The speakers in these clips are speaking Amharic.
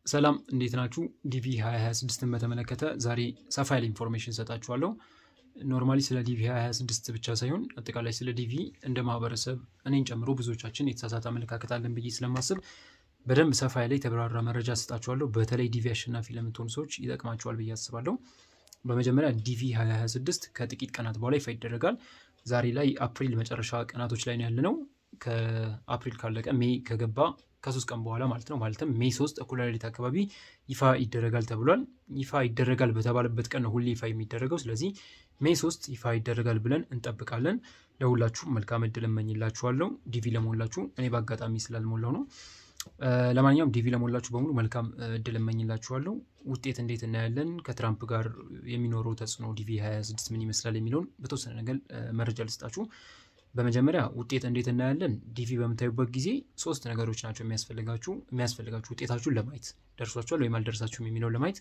ሰላም፣ እንዴት ናችሁ? ዲቪ 2026ን በተመለከተ ዛሬ ሰፋ ያለ information እሰጣችኋለሁ። Normally ስለ ዲቪ 2026 ብቻ ሳይሆን አጠቃላይ ስለ ዲቪ እንደ ማህበረሰብ እኔን ጨምሮ ብዙዎቻችን የተሳሳተ አመለካከት አለን ብዬ ስለማስብ በደንብ ሰፋ ያለ የተብራራ መረጃ እሰጣችኋለሁ። በተለይ ዲቪ አሸናፊ ለምትሆኑ ሰዎች ይጠቅማችኋል ብዬ አስባለሁ። በመጀመሪያ ዲቪ 2026 ከጥቂት ቀናት በኋላ ይፋ ይደረጋል። ዛሬ ላይ አፕሪል መጨረሻ ቀናቶች ላይ ነው ያለነው። ከአፕሪል ካለቀ May ከገባ ከ3 ቀን በኋላ ማለት ነው። ማለትም May 3 እኩለ ሌሊት አካባቢ ይፋ ይደረጋል ተብሏል። ይፋ ይደረጋል በተባለበት ቀን ነው ሁሌ ይፋ የሚደረገው። ስለዚህ May 3 ይፋ ይደረጋል ብለን እንጠብቃለን። ለሁላችሁ መልካም እድል እመኝላችኋለሁ። ዲቪ ለሞላችሁ፣ እኔ በአጋጣሚ ስላልሞላው ነው። ለማንኛውም ዲቪ ለሞላችሁ በሙሉ መልካም እድል እመኝላችኋለሁ። ውጤት እንዴት እናያለን፣ ከትራምፕ ጋር የሚኖረው ተጽዕኖ ዲቪ 26 ምን ይመስላል የሚለውን በተወሰነ ነገር መረጃ ልስጣችሁ። በመጀመሪያ ውጤት እንዴት እናያለን? ዲቪ በምታዩበት ጊዜ ሶስት ነገሮች ናቸው የሚያስፈልጋችሁ ውጤታችሁን ለማየት፣ ደርሷችኋል ወይም አልደረሳችሁም የሚለውን ለማየት።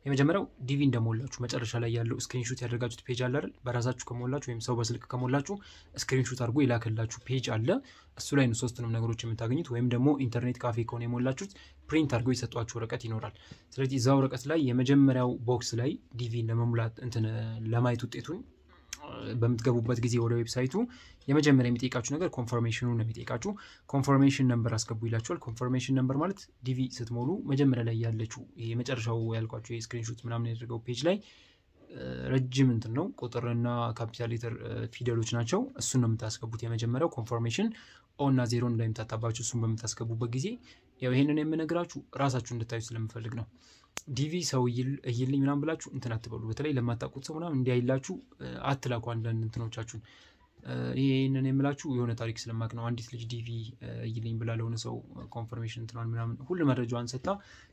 የመጀመሪያው ዲቪ እንደሞላችሁ መጨረሻ ላይ ያለው screenshot ያደረጋችሁት page አለ አይደል? በራሳችሁ ከሞላችሁ ወይም ሰው በስልክ ከሞላችሁ screenshot አድርጎ የላከላችሁ page አለ። እሱ ላይ ነው ሶስቱንም ነገሮች የምታገኙት። ወይም ደግሞ ኢንተርኔት ካፌ ከሆነ የሞላችሁት print አድርጎ የሰጧችሁ ወረቀት ይኖራል። ስለዚህ እዛ ወረቀት ላይ የመጀመሪያው box ላይ ዲቪ ለመሙላት እንትን ለማየት ውጤቱን በምትገቡበት ጊዜ ወደ website ኡ የመጀመሪያ የሚጠይቃችሁ ነገር confirmation ኑ ነው የሚጠይቃችሁ። Confirmation number አስገቡ ይላችኋል። Confirmation number ማለት ዲቪ ስትሞሉ መጀመሪያ ላይ ያለችው የመጨረሻው ያልኳችሁ የ screenshot ምናምን ያደርገው page ላይ ረጅም እንትን ነው፣ ቁጥርና capital letter ፊደሎች ናቸው። እሱን ነው የምታስገቡት። የመጀመሪያው confirmation O እና ዜሮ እንዳይምታታባችሁ እሱን በምታስገቡበት ጊዜ፣ ያው ይሄንን የምነግራችሁ ራሳችሁ እንድታዩ ስለምፈልግ ነው። ዲቪ ሰው እይልኝ ምናምን ብላችሁ እንትን አትበሉ። በተለይ ለማታውቁት ሰው ምናምን እንዲያይላችሁ አትላኩ አንዳንድ እንትኖቻችሁን። ይህንን የምላችሁ የሆነ ታሪክ ስለማቅ ነው። አንዲት ልጅ ዲቪ እይልኝ ብላ ለሆነ ሰው confirmation እንትኗን ምናምን ሁሉ መረጃዋን ሰጥታ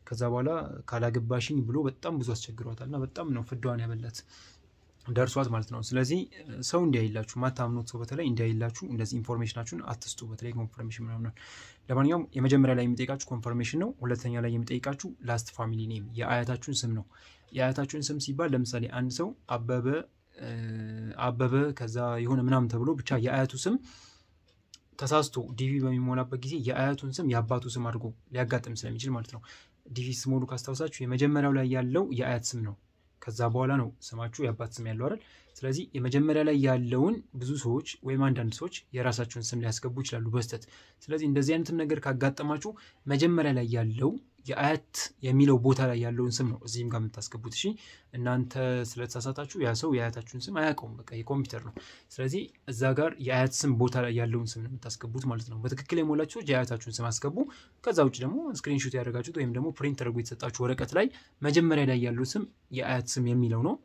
ከዛ በኋላ ካላገባሽኝ ብሎ በጣም ብዙ አስቸግሯታል እና በጣም ነው ፍዳዋን ያበላት ደርሷት ማለት ነው። ስለዚህ ሰው እንዲያይላችሁ፣ ማታምኑት ሰው በተለይ እንዲያይላችሁ እንደዚህ information ኣችሁን አትስጡ። በተለይ confirmation ምናምን። ለማንኛውም የመጀመሪያ ላይ የሚጠይቃችሁ confirmation ነው። ሁለተኛ ላይ የሚጠይቃችሁ last family name የአያታችሁን ስም ነው። የአያታችሁን ስም ሲባል ለምሳሌ አንድ ሰው አበበ አበበ ከዛ የሆነ ምናምን ተብሎ ብቻ የአያቱ ስም ተሳስቶ ዲቪ በሚሞላበት ጊዜ የአያቱን ስም የአባቱ ስም አድርጎ ሊያጋጥም ስለሚችል ማለት ነው። ዲቪ ስትሞሉ ካስታውሳችሁ የመጀመሪያው ላይ ያለው የአያት ስም ነው። ከዛ በኋላ ነው ስማችሁ የአባት ስም ያለው አይደል? ስለዚህ የመጀመሪያ ላይ ያለውን ብዙ ሰዎች ወይም አንዳንድ ሰዎች የራሳቸውን ስም ሊያስገቡ ይችላሉ በስህተት። ስለዚህ እንደዚህ አይነትም ነገር ካጋጠማችሁ መጀመሪያ ላይ ያለው የአያት የሚለው ቦታ ላይ ያለውን ስም ነው እዚህም ጋር የምታስገቡት። እሺ፣ እናንተ ስለተሳሳታችሁ ያ ሰው የአያታችሁን ስም አያውቀውም። በቃ የኮምፒውተር ነው። ስለዚህ እዛ ጋር የአያት ስም ቦታ ላይ ያለውን ስም ነው የምታስገቡት ማለት ነው። በትክክል የሞላችሁ ሰዎች የአያታችሁን ስም አስገቡ። ከዛ ውጭ ደግሞ screenshot ያደረጋችሁት ወይም ደግሞ print ተደርጎ የተሰጣችሁ ወረቀት ላይ መጀመሪያ ላይ ያለው ስም የአያት ስም የሚለው ነው።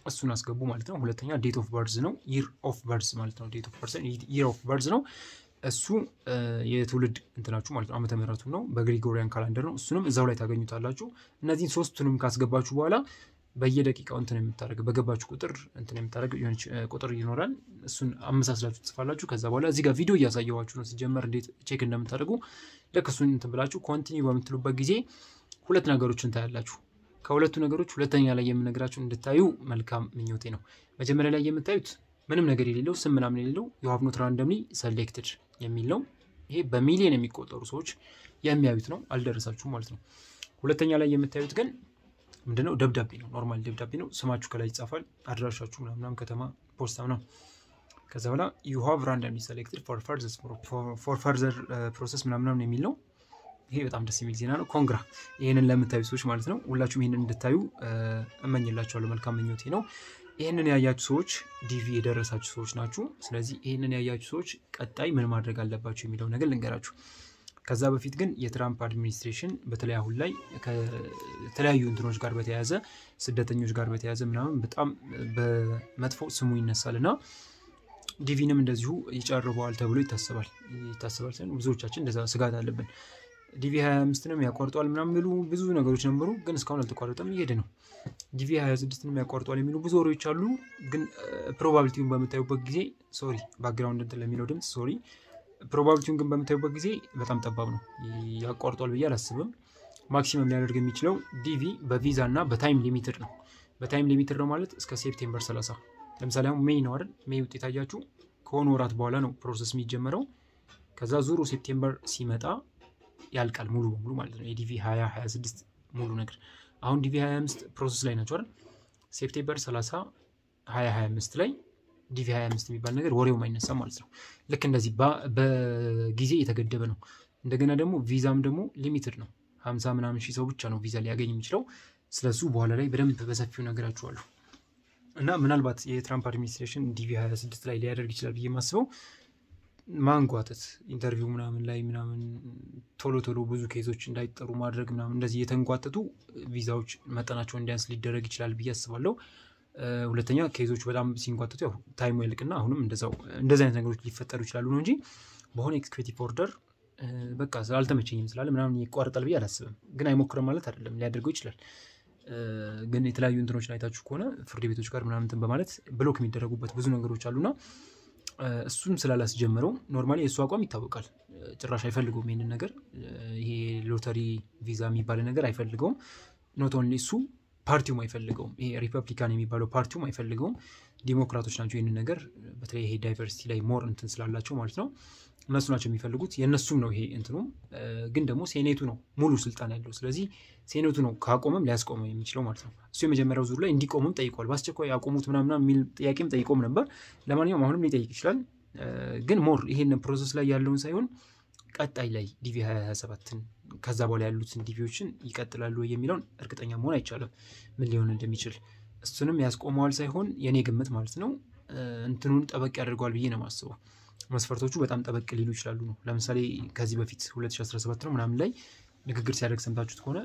እሱን አስገቡ ማለት ነው። ሁለተኛ date of birth ነው። Year of birth ማለት ነው። Date of birth year of birth ነው። እሱ የትውልድ እንትናችሁ ማለት ነው። ዓመተ ምሕረቱ ነው። በ Gregorian calendar ነው። እሱንም እዛው ላይ ታገኙታላችሁ። እነዚህን ሶስቱንም ካስገባችሁ በኋላ በየደቂቃው እንትን የምታደርግ፣ በገባችሁ ቁጥር እንትን የምታደርግ የሆነች ቁጥር ይኖራል። እሱን አመሳስላችሁ ትጽፋላችሁ። ከዛ በኋላ እዚህ ጋር ቪዲዮ እያሳየኋችሁ ነው ሲጀመር እንዴት check እንደምታደርጉ። ልክ እሱን እንትን ብላችሁ continue በምትሉበት ጊዜ ሁለት ነገሮችን ታያላችሁ። ከሁለቱ ነገሮች ሁለተኛ ላይ የምነግራችሁ እንድታዩ መልካም ምኞቴ ነው። መጀመሪያ ላይ የምታዩት ምንም ነገር የሌለው፣ ስም ምናምን የሌለው "You have not randomly selected" የሚል ነው። ይሄ በሚሊዮን የሚቆጠሩ ሰዎች የሚያዩት ነው። አልደረሳችሁም ማለት ነው። ሁለተኛ ላይ የምታዩት ግን ምንድነው? ደብዳቤ ነው። Normal ደብዳቤ ነው። ስማችሁ ከላይ ይጻፋል፣ አድራሻችሁ ምናምን፣ ከተማ፣ ፖስታ ምናምን። ከዛ በኋላ "You have randomly selected for further process" ምናምን የሚል ነው። ይሄ በጣም ደስ የሚል ዜና ነው። Congra ይህንን ለምታዩ ሰዎች ማለት ነው። ሁላችሁም ይህንን እንድታዩ እመኝላችኋለሁ። መልካም ምኞቴ ነው። ይህንን ያያችሁ ሰዎች ዲቪ የደረሳችሁ ሰዎች ናችሁ። ስለዚህ ይህንን ያያችሁ ሰዎች ቀጣይ ምን ማድረግ አለባችሁ የሚለው ነገር ልንገራችሁ። ከዛ በፊት ግን የትራምፕ administration በተለይ አሁን ላይ ከተለያዩ እንትኖች ጋር በተያያዘ፣ ስደተኞች ጋር በተያያዘ ምናምን በጣም በመጥፎ ስሙ ይነሳል እና ዲቪንም እንደዚሁ ይጨርበዋል ተብሎ ይታሰባል ሳይሆን ብዙዎቻችን እንደዛ ስጋት አለብን። ዲቪ 25ንም ያቋርጠዋል ምናምን የሚሉ ብዙ ነገሮች ነበሩ፣ ግን እስካሁን አልተቋረጠም፣ እየሄደ ነው። ዲቪ 26ንም ያቋርጠዋል የሚሉ ብዙ ወሬዎች አሉ፣ ግን probability ውን በምታዩበት ጊዜ፣ sorry background እንትን ለሚለው ድምፅ sorry፣ probability ውን ግን በምታዩበት ጊዜ በጣም ጠባብ ነው። ያቋርጧል ብዬ አላስብም። Maximum ሊያደርግ የሚችለው ዲቪ በቪዛ እና በ time limited ነው። በ time limited ነው ማለት እስከ September 30። ለምሳሌ አሁን May ነው አይደል? May ውጤት አያችሁ፣ ከሆኑ ወራት በኋላ ነው process የሚጀመረው። ከዛ ዙሮ September ሲመጣ ያልቃል ሙሉ በሙሉ ማለት ነው። የዲቪ 2026 ሙሉ ነገር። አሁን ዲቪ 25 process ላይ ናቸው አይደል? September 30 2025 ላይ ዲቪ 25 የሚባል ነገር ወሬውም አይነሳም ማለት ነው። ልክ እንደዚህ በጊዜ የተገደበ ነው። እንደገና ደግሞ ቪዛም ደግሞ limited ነው። 50 ምናምን ሺህ ሰው ብቻ ነው ቪዛ ሊያገኝ የሚችለው። ስለሱ በኋላ ላይ በደንብ በሰፊው ነገራችኋለሁ። እና ምናልባት የትራምፕ administration ዲቪ 26 ላይ ሊያደርግ ይችላል ብዬ የማስበው ማንጓተት፣ interview ምናምን ላይ ምናምን ቶሎ ቶሎ ብዙ case ኦች እንዳይጠሩ ማድረግ ምናምን፣ እንደዚህ የተንጓተቱ ቪዛዎች መጠናቸው እንዲያንስ ሊደረግ ይችላል ብዬ አስባለሁ። ሁለተኛ case ኦች በጣም ሲንጓተቱ ያው time ኡ ያልቅና አሁንም እንደዛው እንደዚህ አይነት ነገሮች ሊፈጠሩ ይችላሉ ነው እንጂ በሆነ executive order በቃ ስላልተመቸኝም ስላለ ምናምን ይቋረጣል ብዬ አላስብም። ግን አይሞክርም ማለት አይደለም፣ ሊያደርገው ይችላል። ግን የተለያዩ እንትኖችን አይታችሁ ከሆነ ፍርድ ቤቶች ጋር ምናምን እንትን በማለት block የሚደረጉበት ብዙ ነገሮች አሉና እሱም ስላላስጀመረው normally የእሱ አቋም ይታወቃል። ጭራሽ አይፈልገውም ይሄንን ነገር፣ ይሄ ሎተሪ ቪዛ የሚባል ነገር አይፈልገውም። Not only እሱ፣ ፓርቲውም አይፈልገውም። ይሄ ሪፐብሊካን የሚባለው ፓርቲውም አይፈልገውም። ዲሞክራቶች ናቸው ይህንን ነገር፣ በተለይ ይሄ diversity ላይ more እንትን ስላላቸው ማለት ነው። እነሱ ናቸው የሚፈልጉት፣ የእነሱም ነው ይሄ እንትኑ። ግን ደግሞ ሴኔቱ ነው ሙሉ ስልጣን ያለው። ስለዚህ ሴኔቱ ነው ካቆመም ሊያስቆመው የሚችለው ማለት ነው። እሱ የመጀመሪያው ዙር ላይ እንዲቆምም ጠይቋል። በአስቸኳይ አቆሙት ምናምን የሚል ጥያቄም ጠይቆም ነበር። ለማንኛውም አሁንም ሊጠይቅ ይችላል። ግን more ይሄንን process ላይ ያለውን ሳይሆን ቀጣይ ላይ ዲቪ 2027ን ከዛ በኋላ ያሉትን ዲቪዎችን ይቀጥላሉ የሚለውን እርግጠኛ መሆን አይቻልም፣ ምን ሊሆን እንደሚችል። እሱንም ያስቆመዋል ሳይሆን የኔ ግምት ማለት ነው እንትኑን ጠበቅ ያደርገዋል ብዬ ነው የማስበው። መስፈርቶቹ በጣም ጠበቅ ሊሉ ይችላሉ ነው። ለምሳሌ ከዚህ በፊት 2017 ነው ምናምን ላይ ንግግር ሲያደርግ ሰምታችሁት ከሆነ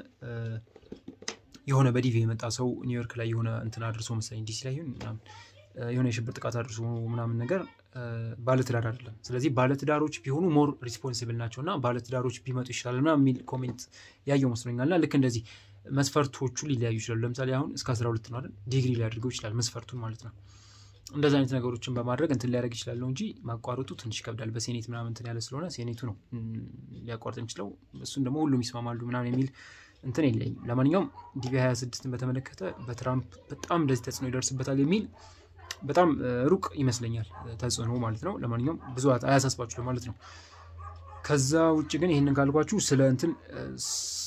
የሆነ በዲቪ የመጣ ሰው ኒውዮርክ ላይ የሆነ እንትን አድርሶ መሰለኝ፣ ዲሲ ላይ ይሁን ምናምን፣ የሆነ የሽብር ጥቃት አድርሶ ምናምን ነገር፣ ባለትዳር አይደለም። ስለዚህ ባለትዳሮች ቢሆኑ more responsible ናቸው እና ባለትዳሮች ቢመጡ ይሻላል ምናምን የሚል comment ያየው መስሎኛል። እና ልክ እንደዚህ መስፈርቶቹ ሊለያዩ ይችላሉ። ለምሳሌ አሁን እስከ 12 ነው አይደል? ዲግሪ ሊያደርገው ይችላል መስፈርቱን ማለት ነው። እንደዚህ አይነት ነገሮችን በማድረግ እንትን ሊያደርግ ይችላል እንጂ ማቋረጡ ትንሽ ይከብዳል። በሴኔት ምናምን እንትን ያለ ስለሆነ ሴኔቱ ነው ሊያቋርጥ የሚችለው። እሱን ደግሞ ሁሉም ይስማማሉ ምናምን የሚል እንትን የለኝም። ለማንኛውም ዲቪ 26ን በተመለከተ በትራምፕ በጣም እንደዚህ ተጽዕኖ ይደርስበታል የሚል በጣም ሩቅ ይመስለኛል ተጽዕኖ ማለት ነው። ለማንኛውም ብዙ አያሳስባችሁ ለማለት ነው። ከዛ ውጭ ግን ይህንን ካልኳችሁ ስለ እንትን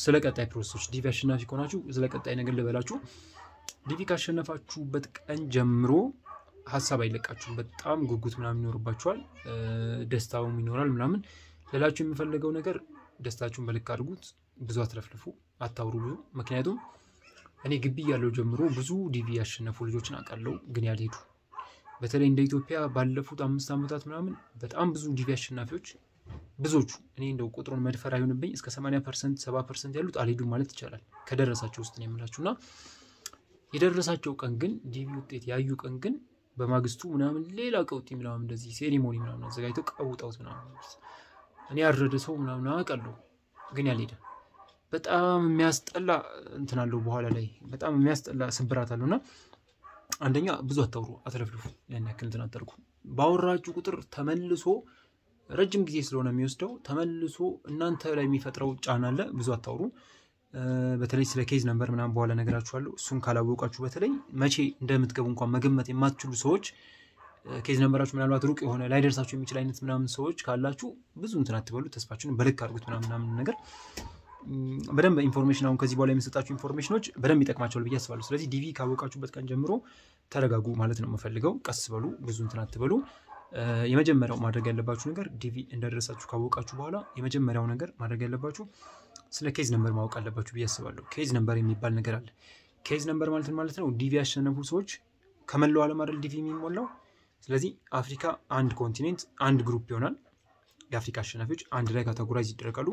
ስለ ቀጣይ process ኦች፣ ዲቪ አሸናፊ ከሆናችሁ ስለ ቀጣይ ነገር ልበላችሁ። ዲቪ ካሸነፋችሁበት ቀን ጀምሮ ሀሳብ አይለቃችሁም። በጣም ጉጉት ምናምን ይኖርባችኋል፣ ደስታውም ይኖራል ምናምን። ሌላችሁ የምፈልገው ነገር ደስታችሁን በልክ አድርጉት። ብዙ አትለፍልፉ፣ አታውሩ ብዙ። ምክንያቱም እኔ ግቢ እያለሁ ጀምሮ ብዙ ዲቪ ያሸነፉ ልጆችን አውቃለሁ፣ ግን ያልሄዱ። በተለይ እንደ ኢትዮጵያ ባለፉት 5 ዓመታት ምናምን በጣም ብዙ ዲቪ አሸናፊዎች፣ ብዙዎቹ፣ እኔ እንደው ቁጥሩን መድፈር አይሆንብኝ፣ እስከ 80%፣ 70% ያሉት አልሄዱም ማለት ይቻላል። ከደረሳቸው ውስጥ ነው የምላችሁ። እና የደረሳቸው ቀን ግን፣ ዲቪ ውጤት ያዩ ቀን ግን በማግስቱ ምናምን ሌላ ቀውጢ ምናምን እንደዚህ ceremony ምናምን አዘጋጅተው ቀውጠውት ምናምን። እኔ ያረደ ሰው ምናምን አውቃለሁ፣ ግን ያልሄደ በጣም የሚያስጠላ እንትን አለው። በኋላ ላይ በጣም የሚያስጠላ ስብራት አለው። እና አንደኛ ብዙ አታውሩ፣ አትለፍልፉ፣ ያን ያክል እንትን አታርጉ። ባወራችሁ ቁጥር ተመልሶ ረጅም ጊዜ ስለሆነ የሚወስደው ተመልሶ እናንተ ላይ የሚፈጥረው ጫና አለ። ብዙ አታውሩ። በተለይ ስለ case number ምናምን በኋላ ነገራችኋለሁ። እሱን ካላወቃችሁ፣ በተለይ መቼ እንደምትገቡ እንኳን መገመት የማትችሉ ሰዎች፣ case number ኣችሁ ምናልባት ሩቅ የሆነ ላይደርሳችሁ የሚችል አይነት ምናምን ሰዎች ካላችሁ ብዙ እንትን አትበሉ። ተስፋችሁን በልክ አድርጉት ምናምን ምናምን ነገር። በደንብ information አሁን ከዚህ በኋላ የምሰጣችሁ information ኦች በደንብ ይጠቅማቸዋል ብዬ አስባለሁ። ስለዚህ ዲቪ ካወቃችሁበት ቀን ጀምሮ ተረጋጉ ማለት ነው የምፈልገው። ቀስ በሉ፣ ብዙ እንትን አትበሉ። የመጀመሪያው ማድረግ ያለባችሁ ነገር፣ ዲቪ እንደደረሳችሁ ካወቃችሁ በኋላ የመጀመሪያው ነገር ማድረግ ያለባችሁ ስለ case number ማወቅ አለባችሁ ብዬ አስባለሁ። Case number የሚባል ነገር አለ። Case number ማለት ምን ማለት ነው? ዲቪ ያሸነፉ ሰዎች ከመላው ዓለም አይደል ዲቪ የሚሞላው? ስለዚህ አፍሪካ አንድ continent አንድ group ይሆናል። የአፍሪካ አሸናፊዎች አንድ ላይ categorize ይደረጋሉ።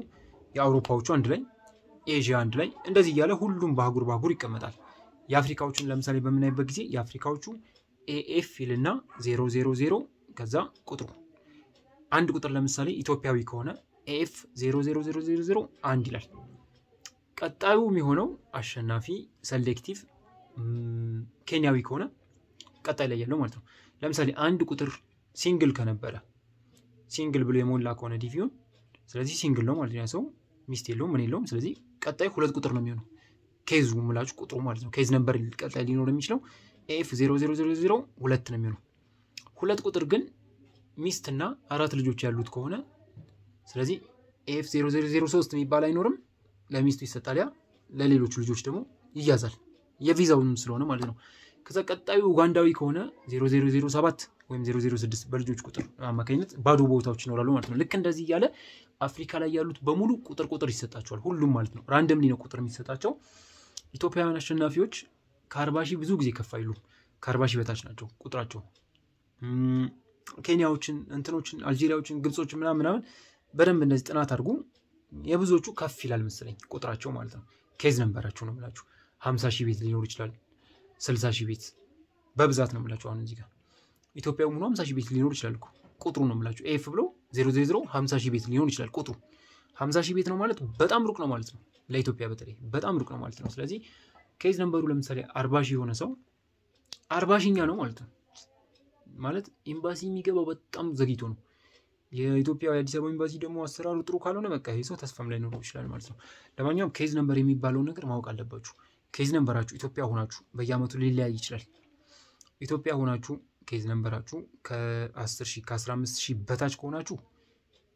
የአውሮፓዎቹ አንድ ላይ፣ ኤዥያ አንድ ላይ፣ እንደዚህ እያለ ሁሉም በአህጉር በአህጉር ይቀመጣል። የአፍሪካዎቹን ለምሳሌ በምናይበት ጊዜ የአፍሪካዎቹ AF ይልና 000 ከዛ ቁጥሩ አንድ ቁጥር፣ ለምሳሌ ኢትዮጵያዊ ከሆነ AF 000001 ይላል። ቀጣዩ የሚሆነው አሸናፊ selective ኬንያዊ ከሆነ ቀጣይ ላይ ያለው ማለት ነው። ለምሳሌ አንድ ቁጥር single ከነበረ፣ single ብሎ የሞላ ከሆነ ዲቪውን፣ ስለዚህ single ነው ማለት ነው። ያ ሰው ሚስት የለውም፣ ምን የለውም። ስለዚህ ቀጣይ ሁለት ቁጥር ነው የሚሆነው። Case ኡ ምላችሁ ቁጥሩ ማለት ነው። Case number ቀጣይ ሊኖር የሚችለው AF 00002 ነው የሚሆነው። ሁለት ቁጥር ግን ሚስትና አራት ልጆች ያሉት ከሆነ ስለዚህ AF 0003 የሚባል አይኖርም። ለሚስቱ ይሰጣል። ያ ለሌሎቹ ልጆች ደግሞ ይያዛል፣ የቪዛውንም ስለሆነ ማለት ነው። ከዛ ቀጣዩ ኡጋንዳዊ ከሆነ 0007 ወይም 006 በልጆች ቁጥር አማካኝነት ባዶ ቦታዎች ይኖራሉ ማለት ነው። ልክ እንደዚህ እያለ አፍሪካ ላይ ያሉት በሙሉ ቁጥር ቁጥር ይሰጣቸዋል፣ ሁሉም ማለት ነው። Randomly ነው ቁጥር የሚሰጣቸው። ኢትዮጵያውያን አሸናፊዎች ከ40 ሺህ ብዙ ጊዜ ከፍ አይሉም፣ ከ40 ሺህ በታች ናቸው ቁጥራቸው። ኬንያዎችን፣ እንትኖችን፣ አልጄሪያዎችን፣ ግብጾችን ምናምን ምናምን በደንብ እንደዚህ ጥናት አድርጉ። የብዙዎቹ ከፍ ይላል መሰለኝ ቁጥራቸው ማለት ነው። Case number ኣቸው ነው የምላችሁ። 50 ሺህ ቤት ሊኖር ይችላል፣ 60 ሺህ ቤት በብዛት ነው የምላችሁ። አሁን እዚህ ጋር ኢትዮጵያ ሆኖ 50 ሺህ ቤት ሊኖር ይችላል እኮ ቁጥሩ ነው የምላችሁ። AF ብሎ 000 50 ሺህ ቤት ሊሆን ይችላል ቁጥሩ። 50 ሺህ ቤት ነው ማለት በጣም ሩቅ ነው ማለት ነው። ለኢትዮጵያ በተለይ በጣም ሩቅ ነው ማለት ነው። ስለዚህ case number ኡ ለምሳሌ 40 ሺህ የሆነ ሰው 40 ሺኛ ነው ማለት ነው። ማለት ኤምባሲ የሚገባው በጣም ዘግይቶ ነው። የኢትዮጵያ የአዲስ አበባ ኤምባሲ ደግሞ አሰራሩ ጥሩ ካልሆነ በቃ ይሄ ሰው ተስፋም ላይኖረው ይችላል ማለት ነው። ለማንኛውም case number የሚባለውን ነገር ማወቅ አለባችሁ። Case number ኣችሁ ኢትዮጵያ ሆናችሁ በየአመቱ ሊለያይ ይችላል። ኢትዮጵያ ሆናችሁ case number ኣችሁ ከ10 ሺህ፣ ከ15 ሺህ በታች ከሆናችሁ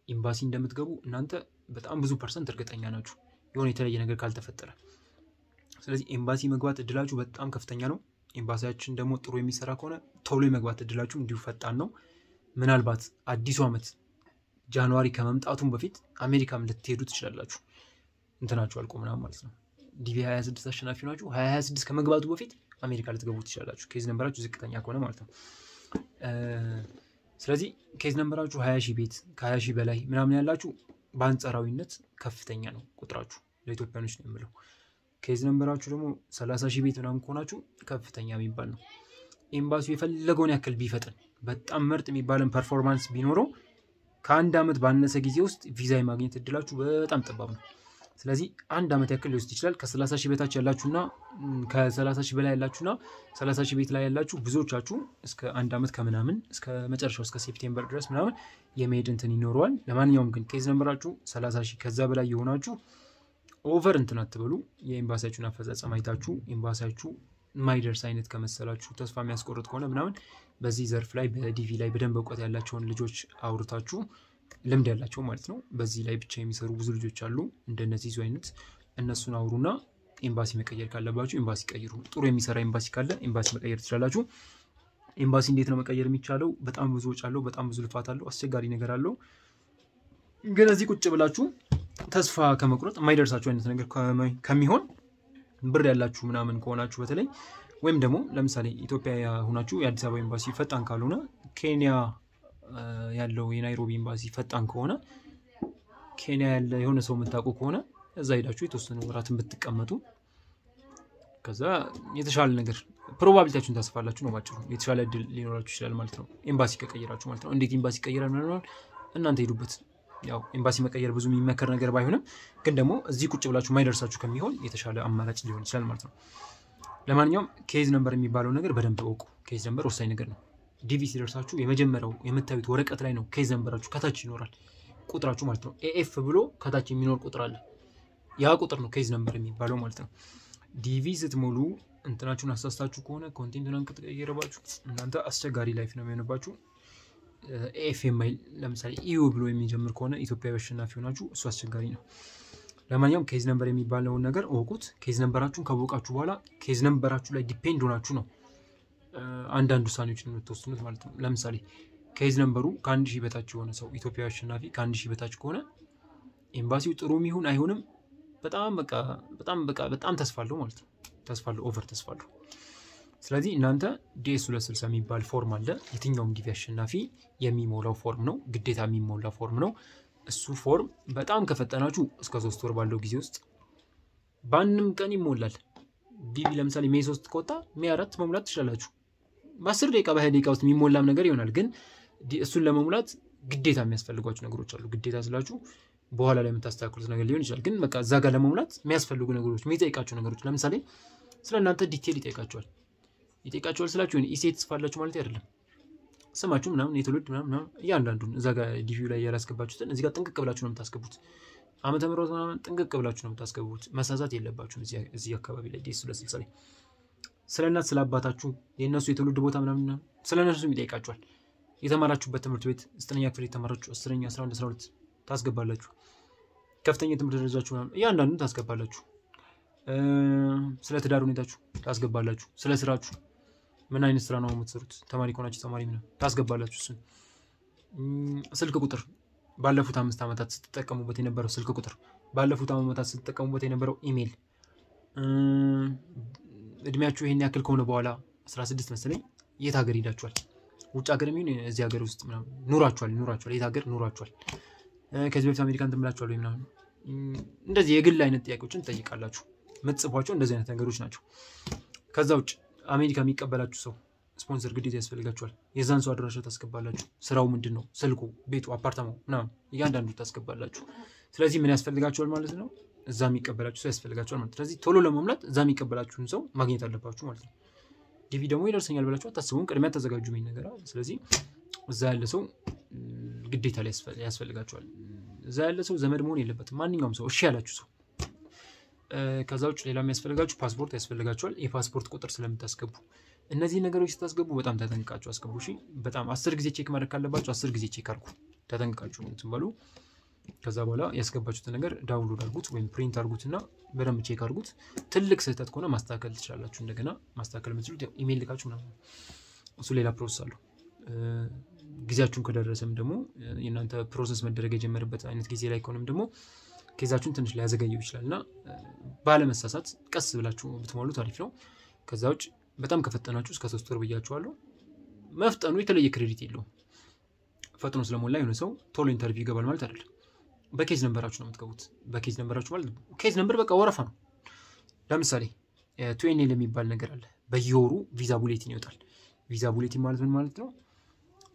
ኤምባሲ እንደምትገቡ እናንተ በጣም ብዙ percent እርግጠኛ ናችሁ፣ የሆነ የተለየ ነገር ካልተፈጠረ። ስለዚህ ኤምባሲ መግባት እድላችሁ በጣም ከፍተኛ ነው። ኤምባሲያችን ደግሞ ጥሩ የሚሰራ ከሆነ ቶሎ የመግባት እድላችሁ እንዲሁ ፈጣን ነው። ምናልባት አዲሱ ዓመት January ከመምጣቱም በፊት አሜሪካም ልትሄዱ ትችላላችሁ። እንትናችሁ አልቆ ምናምን ማለት ነው። ዲቪ 26 አሸናፊ ናችሁ። 2026 ከመግባቱ በፊት አሜሪካ ልትገቡ ትችላላችሁ። Case number ኣችሁ ዝቅተኛ ከሆነ ማለት ነው። ስለዚህ case number ኣችሁ 20 ሺህ ቤት፣ ከ20 ሺህ በላይ ምናምን ያላችሁ በአንጻራዊነት ከፍተኛ ነው ቁጥራችሁ፣ ለኢትዮጵያኖች ነው የምለው። Case number ኣችሁ ደግሞ 30 ሺህ ቤት ምናምን ከሆናችሁ ከፍተኛ የሚባል ነው። ኤምባሲው የፈለገውን ያክል ቢፈጥን፣ በጣም ምርጥ የሚባልን performance ቢኖረው ከአንድ ዓመት ባነሰ ጊዜ ውስጥ ቪዛ የማግኘት እድላችሁ በጣም ጠባብ ነው። ስለዚህ አንድ ዓመት ያክል ሊወስድ ይችላል። ከ30 ሺህ በታች ያላችሁና ከ30 ሺህ በላይ ያላችሁና 30 ሺህ ቤት ላይ ያላችሁ ብዙዎቻችሁ እስከ አንድ ዓመት ከምናምን፣ እስከ መጨረሻው እስከ September ድረስ ምናምን የመሄድ እንትን ይኖረዋል። ለማንኛውም ግን case number ኣችሁ 30 ሺህ ከዛ በላይ የሆናችሁ over እንትን አትበሉ። የኤምባሲያችሁን አፈጻጸም አይታችሁ ኤምባሲያችሁ የማይደርስ አይነት ከመሰላችሁ፣ ተስፋ የሚያስቆርጥ ከሆነ ምናምን በዚህ ዘርፍ ላይ በዲቪ ላይ በደንብ እውቀት ያላቸውን ልጆች አውርታችሁ፣ ልምድ ያላቸው ማለት ነው። በዚህ ላይ ብቻ የሚሰሩ ብዙ ልጆች አሉ እንደነዚህ ዙ አይነት፣ እነሱን አውሩና ኤምባሲ መቀየር ካለባችሁ ኤምባሲ ቀይሩ። ጥሩ የሚሰራ ኤምባሲ ካለ ኤምባሲ መቀየር ትችላላችሁ። ኤምባሲ እንዴት ነው መቀየር የሚቻለው? በጣም ብዙ ወጪ አለው። በጣም ብዙ ልፋት አለው። አስቸጋሪ ነገር አለው። ግን እዚህ ቁጭ ብላችሁ ተስፋ ከመቁረጥ፣ የማይደርሳችሁ አይነት ነገር ከሚሆን፣ ብር ያላችሁ ምናምን ከሆናችሁ በተለይ ወይም ደግሞ ለምሳሌ ኢትዮጵያ ሆናችሁ የአዲስ አበባ ኤምባሲ ፈጣን ካልሆነ፣ ኬንያ ያለው የናይሮቢ ኤምባሲ ፈጣን ከሆነ፣ ኬንያ ያለ የሆነ ሰው የምታውቁ ከሆነ እዛ ሄዳችሁ የተወሰኑ ወራትን ብትቀመጡ ከዛ የተሻለ ነገር probability ያችሁን ታስፋላችሁ ነው ባጭሩ። የተሻለ እድል ሊኖራችሁ ይችላል ማለት ነው፣ ኤምባሲ ከቀየራችሁ ማለት ነው። እንዴት ኤምባሲ ይቀየራል ምናምን እናንተ ሄዱበት። ያው ኤምባሲ መቀየር ብዙ የሚመከር ነገር ባይሆንም ግን ደግሞ እዚህ ቁጭ ብላችሁ ማይደርሳችሁ ከሚሆን የተሻለ አማራጭ ሊሆን ይችላል ማለት ነው። ለማንኛውም case number የሚባለው ነገር በደንብ እወቁ። Case number ወሳኝ ነገር ነው። ዲቪ ሲደርሳችሁ የመጀመሪያው የምታዩት ወረቀት ላይ ነው case number ኣችሁ፣ ከታች ይኖራል ቁጥራችሁ ማለት ነው። AF ብሎ ከታች የሚኖር ቁጥር አለ። ያ ቁጥር ነው case number የሚባለው ማለት ነው። ዲቪ ስትሞሉ እንትናችሁን አሳስታችሁ ከሆነ፣ content ኡን ከተቀየረባችሁ እናንተ አስቸጋሪ life ነው የሚሆንባችሁ። AF የማይል፣ ለምሳሌ EU ብሎ የሚጀምር ከሆነ ኢትዮጵያዊ አሸናፊ ሆናችሁ እሱ አስቸጋሪ ነው። ለማንኛውም case number የሚባለውን ነገር እወቁት። Case number ኣችሁን ካወቃችሁ በኋላ case number ኣችሁ ላይ depend ሆናችሁ ነው አንዳንድ ውሳኔዎችን የምትወስኑት ማለት ነው። ለምሳሌ case number ኡ ከ1,000 በታች የሆነ ሰው፣ ኢትዮጵያዊ አሸናፊ ከ1,000 በታች ከሆነ ኤምባሲው ጥሩም ይሁን አይሁንም በጣም በቃ በጣም በቃ በጣም ተስፋ አለው ማለት ነው። ተስፋ አለው፣ over ተስፋ አለው። ስለዚህ እናንተ DS 260 የሚባል ፎርም አለ። የትኛውም ዲቪ አሸናፊ የሚሞላው ፎርም ነው፣ ግዴታ የሚሞላ ፎርም ነው። እሱ ፎርም በጣም ከፈጠናችሁ እስከ 3 ወር ባለው ጊዜ ውስጥ በአንድም ቀን ይሞላል። ዲቪ ለምሳሌ May 3 ከወጣ May 4 መሙላት ትችላላችሁ። በ10 ደቂቃ፣ በ20 ደቂቃ ውስጥ የሚሞላም ነገር ይሆናል። ግን እሱን ለመሙላት ግዴታ የሚያስፈልጓችሁ ነገሮች አሉ። ግዴታ ስላችሁ በኋላ ላይ የምታስተካክሉት ነገር ሊሆን ይችላል። ግን በቃ እዛ ጋር ለመሙላት የሚያስፈልጉ ነገሮች፣ የሚጠይቃቸው ነገሮች፣ ለምሳሌ ስለ እናንተ detail ይጠይቃቸዋል። ይጠይቃቸዋል ስላችሁ essay ትጽፋላችሁ ማለት አይደለም። ስማችሁ ምናምን፣ የትውልድ ምናምን እያንዳንዱን እዛ ጋር ዲቪው ላይ ያላስገባችሁትን እዚህ ጋር ጥንቅቅ ብላችሁ ነው የምታስገቡት። ዓመተ ምሕረት ምናምን ጥንቅቅ ብላችሁ ነው የምታስገቡት። መሳሳት የለባችሁም። እዚህ አካባቢ ላይ DS 260 ላይ ስለ እናት ስለ አባታችሁ፣ የእነሱ የትውልድ ቦታ ምናምን ስለ እነሱም ይጠይቃችኋል። የተማራችሁበት ትምህርት ቤት፣ 9ኛ ክፍል የተማራችሁ 10ኛ፣ 11፣ 12 ታስገባላችሁ። ከፍተኛ የትምህርት ደረጃችሁ ምናምን እያንዳንዱን ታስገባላችሁ። ስለ ትዳር ሁኔታችሁ ታስገባላችሁ። ስለ ስራችሁ፣ ምን አይነት ስራ ነው የምትሰሩት፣ ተማሪ ከሆናችሁ ተማሪ ምናምን ታስገባላችሁ። እሱን ስልክ ቁጥር፣ ባለፉት 5 ዓመታት ስትጠቀሙበት የነበረው ስልክ ቁጥር፣ ባለፉት ዓመታት ስትጠቀሙበት የነበረው ኢሜል፣ እድሜያችሁ ይሄን ያክል ከሆነ በኋላ 16 መሰለኝ የት ሀገር ሄዳችኋል? ውጭ ሀገር የሚሆን እዚህ ሀገር ውስጥ ምናምን ኑራችኋል፣ የት ሀገር ኑራችኋል? ከዚህ በፊት አሜሪካን እንትን ብላችኋል ወይ ምናምን፣ እንደዚህ የግል አይነት ጥያቄዎችን ትጠይቃላችሁ። የምትጽፏቸው እንደዚህ አይነት ነገሮች ናቸው። ከዛ ውጭ አሜሪካ የሚቀበላችሁ ሰው ስፖንሰር ግዴታ ያስፈልጋችኋል። የዛን ሰው አድራሻ ታስገባላችሁ። ስራው ምንድን ነው፣ ስልኩ፣ ቤቱ፣ አፓርታማው ምናምን እያንዳንዱ ታስገባላችሁ። ስለዚህ ምን ያስፈልጋችኋል ማለት ነው? እዛ የሚቀበላችሁ ሰው ያስፈልጋችኋል ማለት ነው። ስለዚህ ቶሎ ለመሙላት እዛ የሚቀበላችሁን ሰው ማግኘት አለባችሁ ማለት ነው። ዲቪ ደግሞ ይደርሰኛል ብላችሁ አታስቡም። ቅድሚያ ተዘጋጁ የሚል ነገር። ስለዚህ እዛ ያለ ሰው ግዴታ ያስፈልጋችኋል። እዛ ያለ ሰው ዘመድ መሆን የለበትም። ማንኛውም ሰው እሺ ያላችሁ ሰው። ከዛ ውጭ ሌላ የሚያስፈልጋችሁ ፓስፖርት ያስፈልጋችኋል። የፓስፖርት ቁጥር ስለምታስገቡ እነዚህ ነገሮች ስታስገቡ በጣም ተጠንቅቃችሁ አስገቡ። እሺ፣ በጣም 10 ጊዜ check ማድረግ ካለባችሁ 10 ጊዜ check አድርጉ። ተጠንቅቃችሁ እንትን በሉ። ከዛ በኋላ ያስገባችሁትን ነገር download አድርጉት ወይም print አድርጉትና በደንብ check አድርጉት። ትልቅ ስህተት ከሆነ ማስተካከል ትችላላችሁ። እንደገና ማስተካከል የምትችሉት ኢሜል ልካችሁ ምናምን፣ እሱ ሌላ process አለው። ጊዜያችሁን ከደረሰም ደግሞ የእናንተ process መደረግ የጀመረበት አይነት ጊዜ ላይ ከሆነም ደግሞ case ኣችሁን ትንሽ ሊያዘገየው ይችላል እና ባለመሳሳት ቀስ ብላችሁ ብትሞሉት አሪፍ ነው። ከዛ ውጭ በጣም ከፈጠናችሁ እስከ 3 ወር ብያችኋለሁ። መፍጠኑ የተለየ credit የለውም። ፈጥኖ ስለሞላ የሆነ ሰው ቶሎ interview ይገባል ማለት አይደለም። በ case number ኣችሁ ነው የምትገቡት። በ case number ኣችሁ ማለት case number በቃ ወረፋ ነው። ለምሳሌ 2NL የሚባል ነገር አለ። በየወሩ visa bulletin ይወጣል። Visa bulletin ማለት ምን ማለት ነው?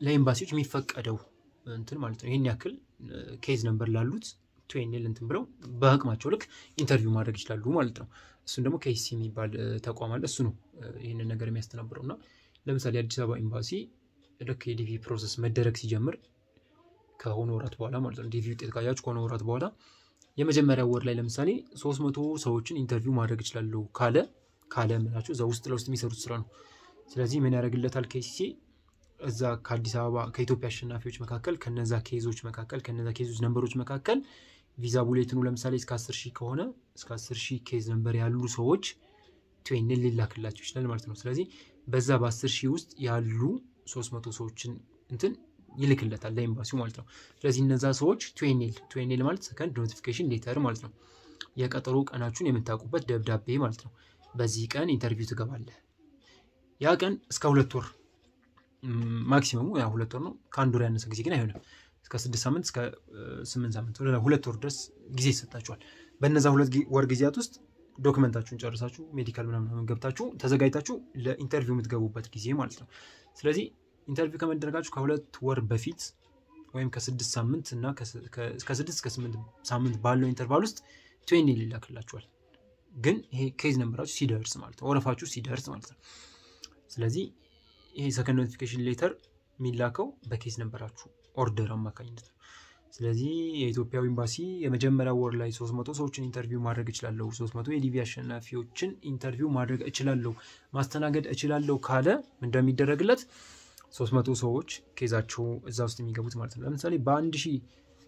ለኤምባሲዎች የሚፈቀደው እንትን ማለት ነው። ይህን ያክል case number ላሉት 2NL እንትን ብለው በአቅማቸው ልክ interview ማድረግ ይችላሉ ማለት ነው። እሱን ደግሞ KCC የሚባል ተቋም አለ። እሱ ነው ይህንን ነገር የሚያስተናብረው። እና ለምሳሌ አዲስ አበባ ኤምባሲ ልክ የዲቪ process መደረግ ሲጀምር ከሆነ ወራት በኋላ ማለት ነው፣ ዲቪ ውጤት ካያችሁ ከሆነ ወራት በኋላ የመጀመሪያ ወር ላይ ለምሳሌ 300 ሰዎችን interview ማድረግ እችላለሁ ካለ ምላችሁ እዛ ውስጥ ለውስጥ የሚሰሩት ስራ ነው። ስለዚህ ምን ያደርግለታል KCC? እዛ ከአዲስ አበባ ከኢትዮጵያ አሸናፊዎች መካከል ከነዛ case ኦች መካከል ከነዛ case ኦች number ኦች መካከል visa bulletin ኑ ለምሳሌ እስከ 10 ሺህ ከሆነ እስከ 10 ሺህ case number ያሉ ሰዎች 2NL ሊላክላቸው ይችላል ማለት ነው። ስለዚህ በዛ በ10 ሺህ ውስጥ ያሉ 300 ሰዎችን እንትን ይልክለታል ለኤምባሲው ማለት ነው። ስለዚህ እነዛ ሰዎች 2NL፣ 2NL ማለት second notification letter ማለት ነው። የቀጠሮ ቀናችሁን የምታውቁበት ደብዳቤ ማለት ነው። በዚህ ቀን interview ትገባለህ። ያ ቀን እስከ 2 ወር maximum ኡ፣ ያ 2 ወር ነው። ከአንድ ወር ያነሰ ጊዜ ግን አይሆንም። እስከ 6 ሳምንት፣ እስከ 8 ሳምንት፣ ወደ 2 ወር ድረስ ጊዜ ይሰጣችኋል። በእነዛ 2 ወር ጊዜያት ውስጥ document ኣችሁን ጨርሳችሁ medical ምናምን ገብታችሁ ተዘጋጅታችሁ ለ interview የምትገቡበት ጊዜ ማለት ነው። ስለዚህ interview ከመደረጋችሁ ከ2 ወር በፊት ወይም ከ6 ሳምንት እና ከ6 እስከ 8 ሳምንት ባለው interval ውስጥ 2NL ይላክላችኋል። ግን ይሄ case number ኣችሁ ሲደርስ ማለት ነው፣ ወረፋችሁ ሲደርስ ማለት ነው። ስለዚህ ይሄ second notification letter የሚላከው በ case number ኣችሁ order አማካኝነት ነው። ስለዚህ የኢትዮጵያ ኤምባሲ የመጀመሪያ ወር ላይ 300 ሰዎችን interview ማድረግ እችላለሁ፣ 300 የዲቪ አሸናፊዎችን interview ማድረግ እችላለሁ፣ ማስተናገድ እችላለሁ ካለ እንደሚደረግለት 300 ሰዎች case ኣቸው እዛ ውስጥ የሚገቡት ማለት ነው። ለምሳሌ በ1000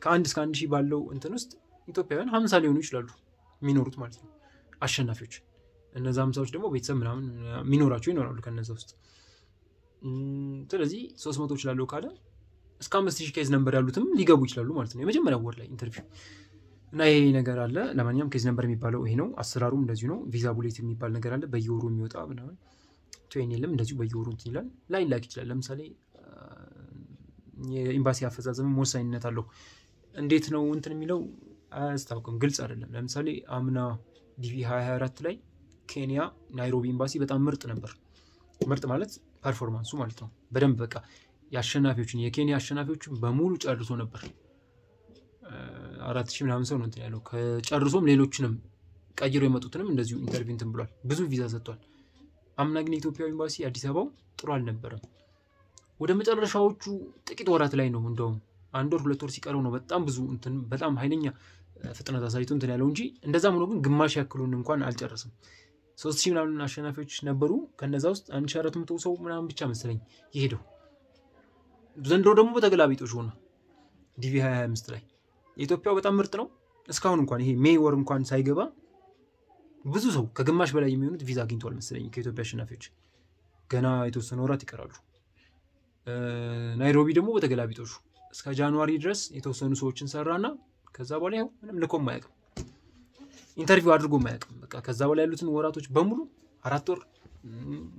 ከ1 እስከ 1000 ባለው እንትን ውስጥ ኢትዮጵያውያን 50 ሊሆኑ ይችላሉ የሚኖሩት ማለት ነው አሸናፊዎች። እነዛ 50ዎች ደግሞ ቤተሰብ ምናምን የሚኖራቸው ይኖራሉ ከነዛ ውስጥ። ስለዚህ 300 እችላለሁ ካለ እስከ 5000 case number ያሉትም ሊገቡ ይችላሉ ማለት ነው የመጀመሪያው ወር ላይ interview። እና ይሄ ነገር አለ። ለማንኛውም case number የሚባለው ይሄ ነው። አሰራሩም እንደዚሁ ነው። Visa bulletin የሚባል ነገር አለ በየወሩ የሚወጣ ምናምን። 2NL ም እንደዚሁ በየወሩ እንትን ይላል፣ ላይላክ ይችላል። ለምሳሌ የኤምባሲ አፈጻጸምም ወሳኝነት አለው። እንዴት ነው እንትን የሚለው አያስታውቅም፣ ግልጽ አይደለም። ለምሳሌ አምና ዲቪ 2024 ላይ ኬንያ ናይሮቢ ኤምባሲ በጣም ምርጥ ነበር። ምርጥ ማለት performance ኡ ማለት ነው። በደንብ በቃ የአሸናፊዎችን የኬንያ አሸናፊዎችን በሙሉ ጨርሶ ነበር። 4000 ምናምን ሰው ነው እንትን ያለው። ከጨርሶም ሌሎችንም ቀይሮ የመጡትንም እንደዚሁ interview እንትን ብሏል። ብዙ ቪዛ ሰጥቷል። አምና ግን የኢትዮጵያ ኤምባሲ አዲስ አበባው ጥሩ አልነበረም። ወደ መጨረሻዎቹ ጥቂት ወራት ላይ ነው፣ እንደውም አንድ ወር 2 ወር ሲቀረው ነው በጣም ብዙ እንትን በጣም ኃይለኛ ፍጥነት አሳይቶ እንትን ያለው እንጂ እንደዛም ሆኖ ግን ግማሽ ያክሉን እንኳን አልጨረስም። 3000 ምናምን አሸናፊዎች ነበሩ። ከነዛ ውስጥ 1400 ሰው ምናምን ብቻ መሰለኝ የሄደው። ዘንድሮ ደግሞ በተገላቢጦሽ ሆነ። ዲቪ 2025 ላይ የኢትዮጵያው በጣም ምርጥ ነው። እስካሁን እንኳን ይሄ May ወር እንኳን ሳይገባ ብዙ ሰው ከግማሽ በላይ የሚሆኑት ቪዛ አግኝተዋል መሰለኝ ከኢትዮጵያ አሸናፊዎች። ገና የተወሰኑ ወራት ይቀራሉ። ናይሮቢ ደግሞ በተገላቢጦሹ እስከ January ድረስ የተወሰኑ ሰዎችን ሰራና ከዛ በኋላ ይኸው ምንም ልኮም አያውቅም፣ interview አድርጎም አያውቅም። በቃ ከዛ በኋላ ያሉትን ወራቶች በሙሉ 4 ወር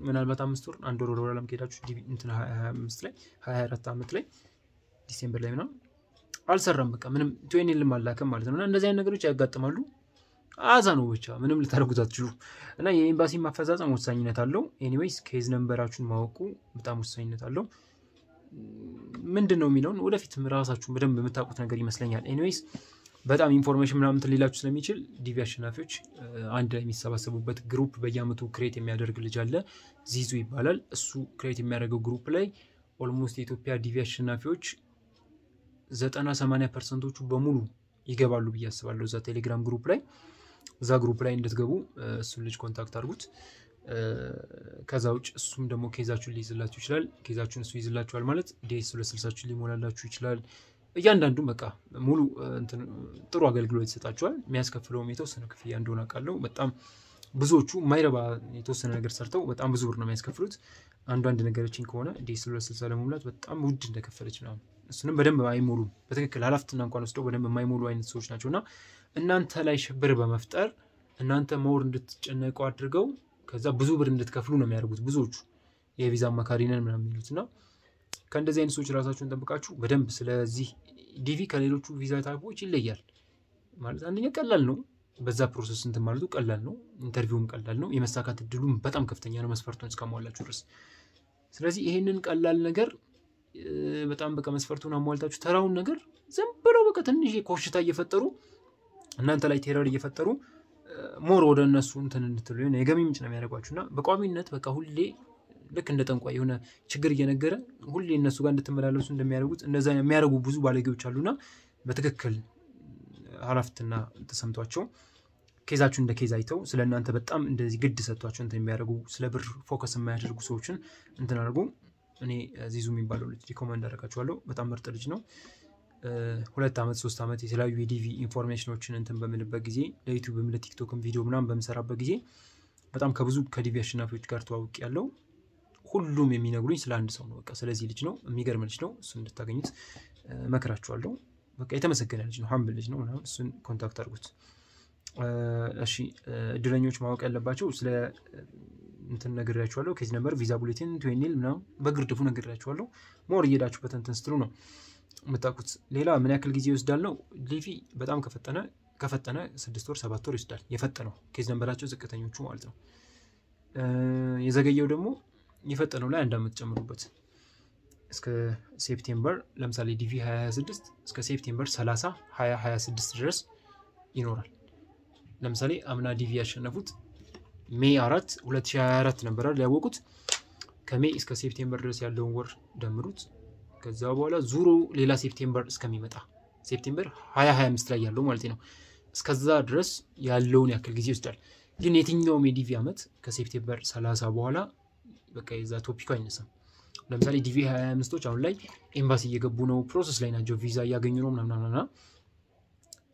ምናልባት 5 ወር 1 ወር ወደ ኋላም ከሄዳችሁ DV እንትን 25 ላይ 24 ዓመት ላይ December ላይ ምናምን አልሰራም። በቃ ምንም 2NL ም አላከም ማለት ነው። እና እንደዚህ አይነት ነገሮች ያጋጥማሉ። አዛ ነው ብቻ ምንም ልታደርጉት አትችሉ። እና የኤምባሲ ማፈጻጸም ወሳኝነት አለው። Anyways case number ኣችሁን ማወቁ በጣም ወሳኝነት አለው። ምንድን ነው የሚለውን ወደፊት ራሳችሁን በደንብ የምታውቁት ነገር ይመስለኛል። Anyways በጣም information ምናምን ሊላችሁ ስለሚችል DV አሸናፊዎች አንድ ላይ የሚሰባሰቡበት group በየአመቱ create የሚያደርግ ልጅ አለ፣ ዚዙ ይባላል። እሱ create የሚያደርገው group ላይ almost የኢትዮጵያ DV አሸናፊዎች 90-80% በሙሉ ይገባሉ ብዬ አስባለሁ። እዛ ቴሌግራም group ላይ እዛ group ላይ እንድትገቡ እሱን ልጅ contact አድርጉት። ከዛ ውጭ እሱም ደግሞ case ኣችሁን ሊይዝላችሁ ይችላል። Case ኣችሁን እሱ ይይዝላችኋል ማለት DS 260 ሊሞላላችሁ ይችላል። እያንዳንዱም በቃ ሙሉ ጥሩ አገልግሎት ይሰጣችኋል። የሚያስከፍለውም የተወሰነ ክፍያ እንደሆነ አውቃለሁ። በጣም ብዙዎቹ የማይረባ የተወሰነ ነገር ሰርተው በጣም ብዙ ብር ነው የሚያስከፍሉት። አንዷ እንደነገረችኝ ከሆነ DS 260 ለመሙላት በጣም ውድ እንደከፈለች ምናምን፣ እሱንም በደንብ አይሞሉም። በትክክል ኃላፊነት እንኳን ወስደው በደንብ የማይሞሉ አይነት ሰዎች ናቸው። እና እናንተ ላይ ሽብር በመፍጠር እናንተ more እንድትጨነቁ አድርገው ከዛ ብዙ ብር እንድትከፍሉ ነው የሚያደርጉት ብዙዎቹ የቪዛ አማካሪ ነን ምናምን የሚሉት። እና ከእንደዚህ አይነት ሰዎች ራሳችሁን ጠብቃችሁ በደንብ ስለዚህ DV ከሌሎቹ ቪዛ type ኦች ይለያል ማለት አንደኛ ቀላል ነው። በዛ process እንትን ማለቱ ቀላል ነው። Interview ም ቀላል ነው። የመሳካት እድሉም በጣም ከፍተኛ ነው መስፈርቱን እስካሟላችሁ ድረስ። ስለዚህ ይሄንን ቀላል ነገር በጣም በቃ መስፈርቱን አሟልታችሁ ተራውን ነገር ዝም ብለው በቃ ትንሽ ኮሽታ እየፈጠሩ እናንተ ላይ terror እየፈጠሩ more ወደ እነሱ እንትን እንድትሉ የሆነ የገቢ ምንጭ ነው የሚያደርጓችሁ። እና በቋሚነት በቃ ሁሌ ልክ እንደ ጠንቋይ የሆነ ችግር እየነገረ ሁሌ እነሱ ጋር እንድትመላለሱ እንደሚያደርጉት እንደዛ የሚያደርጉ ብዙ ባለጌዎች አሉና በትክክል ኃላፊነት ተሰምቷቸው case ኣችሁን እንደ case አይተው ስለ እናንተ በጣም እንደዚህ ግድ ሰጥቷቸው እንትን የሚያደርጉ ስለ ብር focus የማያደርጉ ሰዎችን እንትን አድርጉ። እኔ ዚዙ የሚባለው ልጅ recommend አደርጋችኋለሁ። በጣም ምርጥ ልጅ ነው። 2 ዓመት 3 ዓመት የተለያዩ የ DV information ኦችን እንትን በምልበት ጊዜ ለዩቲዩብም ለቲክቶክም ቪዲዮ ምናምን በምሰራበት ጊዜ በጣም ከብዙ ከ DV አሸናፊዎች ጋር ተዋውቅ ያለው ሁሉም የሚነግሩኝ ስለ አንድ ሰው ነው። በቃ ስለዚህ ልጅ ነው፣ የሚገርም ልጅ ነው። እሱን እንድታገኙት መክራችኋለሁ። በቃ የተመሰገነ ልጅ ነው፣ humble ልጅ ነው ምናምን፣ እሱን contact አድርጉት። እሺ እድለኞች ማወቅ ያለባቸው ስለ እንትን ነግሬያችኋለሁ። Case number፣ visa bulletin፣ 2NL ምናምን በግርድፉ ነግሬያችኋለሁ። More እየሄዳችሁበት እንትን ስትሉ ነው የምታውቁት። ሌላ ምን ያክል ጊዜ ይወስዳል ነው። DV በጣም ከፈጠነ ከፈጠነ 6 ወር 7 ወር ይወስዳል። የፈጠነው case number ኣቸው ዝቅተኞቹ ማለት ነው። የዘገየው ደግሞ የፈጠነው ላይ 1 ዓመት ጨምሩበት እስከ September፣ ለምሳሌ DV 2026 እስከ September 30 2026 ድረስ ይኖራል። ለምሳሌ አምና DV ያሸነፉት May 4 2024 ነበር ያወቁት። ከ May እስከ September ድረስ ያለውን ወር ደምሩት። ከዛ በኋላ ዙሮ ሌላ September እስከሚመጣ September 2025 ላይ ያለው ማለት ነው። እስከዛ ድረስ ያለውን ያክል ጊዜ ይወስዳል። ግን የትኛውም የ DV ዓመት ከ September 30 በኋላ በቃ የዛ topic ኡ አይነሳም። ለምሳሌ DV 25ቶች አሁን ላይ ኤምባሲ እየገቡ ነው፣ process ላይ ናቸው፣ ቪዛ እያገኙ ነው ምናምን።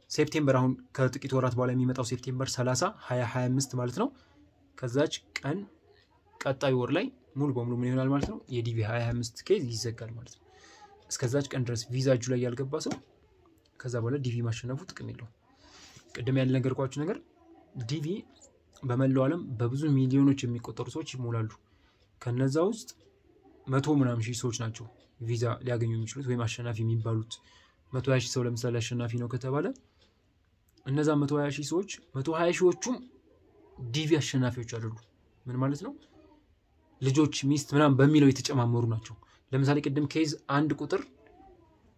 September አሁን ከጥቂት ወራት በኋላ የሚመጣው September 30 2025 ማለት ነው። ከዛች ቀን ቀጣይ ወር ላይ ሙሉ በሙሉ ምን ይሆናል ማለት ነው? የ DV 2025 case ይዘጋል ማለት ነው። እስከዛች ቀን ድረስ ቪዛ እጁ ላይ ያልገባ ሰው ከዛ በኋላ DV ማሸነፉ ጥቅም የለውም። ቅድም ያልነገርኳችሁ ነገር DV በመላው ዓለም በብዙ ሚሊዮኖች የሚቆጠሩ ሰዎች ይሞላሉ። ከነዛ ውስጥ 100 ምናምን ሺህ ሰዎች ናቸው ቪዛ ሊያገኙ የሚችሉት ወይም አሸናፊ የሚባሉት። 120 ሺህ ሰው ለምሳሌ አሸናፊ ነው ከተባለ እነዛ 120 ሺህ ሰዎች 120 ሺዎቹም DV አሸናፊዎች አይደሉም። ምን ማለት ነው? ልጆች፣ ሚስት ምናምን በሚለው የተጨማመሩ ናቸው። ለምሳሌ ቅድም case አንድ ቁጥር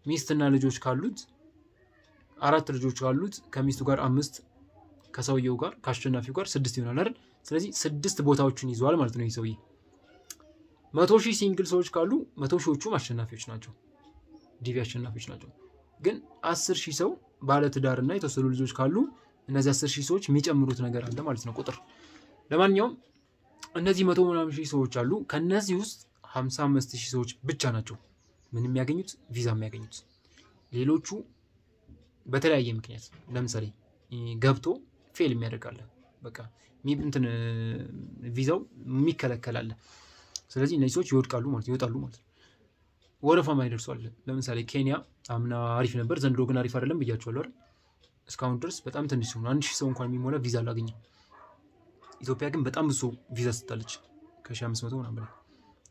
ሚስትና ልጆች ካሉት 4 ልጆች ካሉት ከሚስቱ ጋር 5 ከሰውየው ጋር ከአሸናፊው ጋር 6 ይሆናል አይደል? ስለዚህ 6 ቦታዎችን ይዘዋል ማለት ነው ይህ ሰውዬ። 100 ሺህ single ሰዎች ካሉ 100 ሺዎቹም አሸናፊዎች ናቸው፣ DV አሸናፊዎች ናቸው። ግን 10 ሺህ ሰው ባለ ትዳርና የተወሰኑ ልጆች ካሉ እነዚህ 10 ሺህ ሰዎች የሚጨምሩት ነገር አለ ማለት ነው ቁጥር። ለማንኛውም እነዚህ 100 ምናምን ሺህ ሰዎች አሉ። ከነዚህ ውስጥ 55 ሺህ ሰዎች ብቻ ናቸው ምን የሚያገኙት ቪዛ የሚያገኙት። ሌሎቹ በተለያየ ምክንያት ለምሳሌ ገብቶ fail የሚያደርግ አለ፣ በቃ እንትን ቪዛው የሚከለከል አለ። ስለዚህ እነዚህ ሰዎች ይወድቃሉ ማለት ይወጣሉ ማለት ነው። ወረፋ ማይደርሱ አለ። ለምሳሌ ኬንያ አምና አሪፍ ነበር፣ ዘንድሮ ግን አሪፍ አይደለም ብያቸዋለሁ አይደል? እስካሁን ድረስ በጣም ትንሽ ሰው ነው፣ 1000 ሰው እንኳን የሚሞላ ቪዛ አላገኘም። ኢትዮጵያ ግን በጣም ብዙ ቪዛ ሰጥታለች፣ ከ1500 ምናምን በላይ፣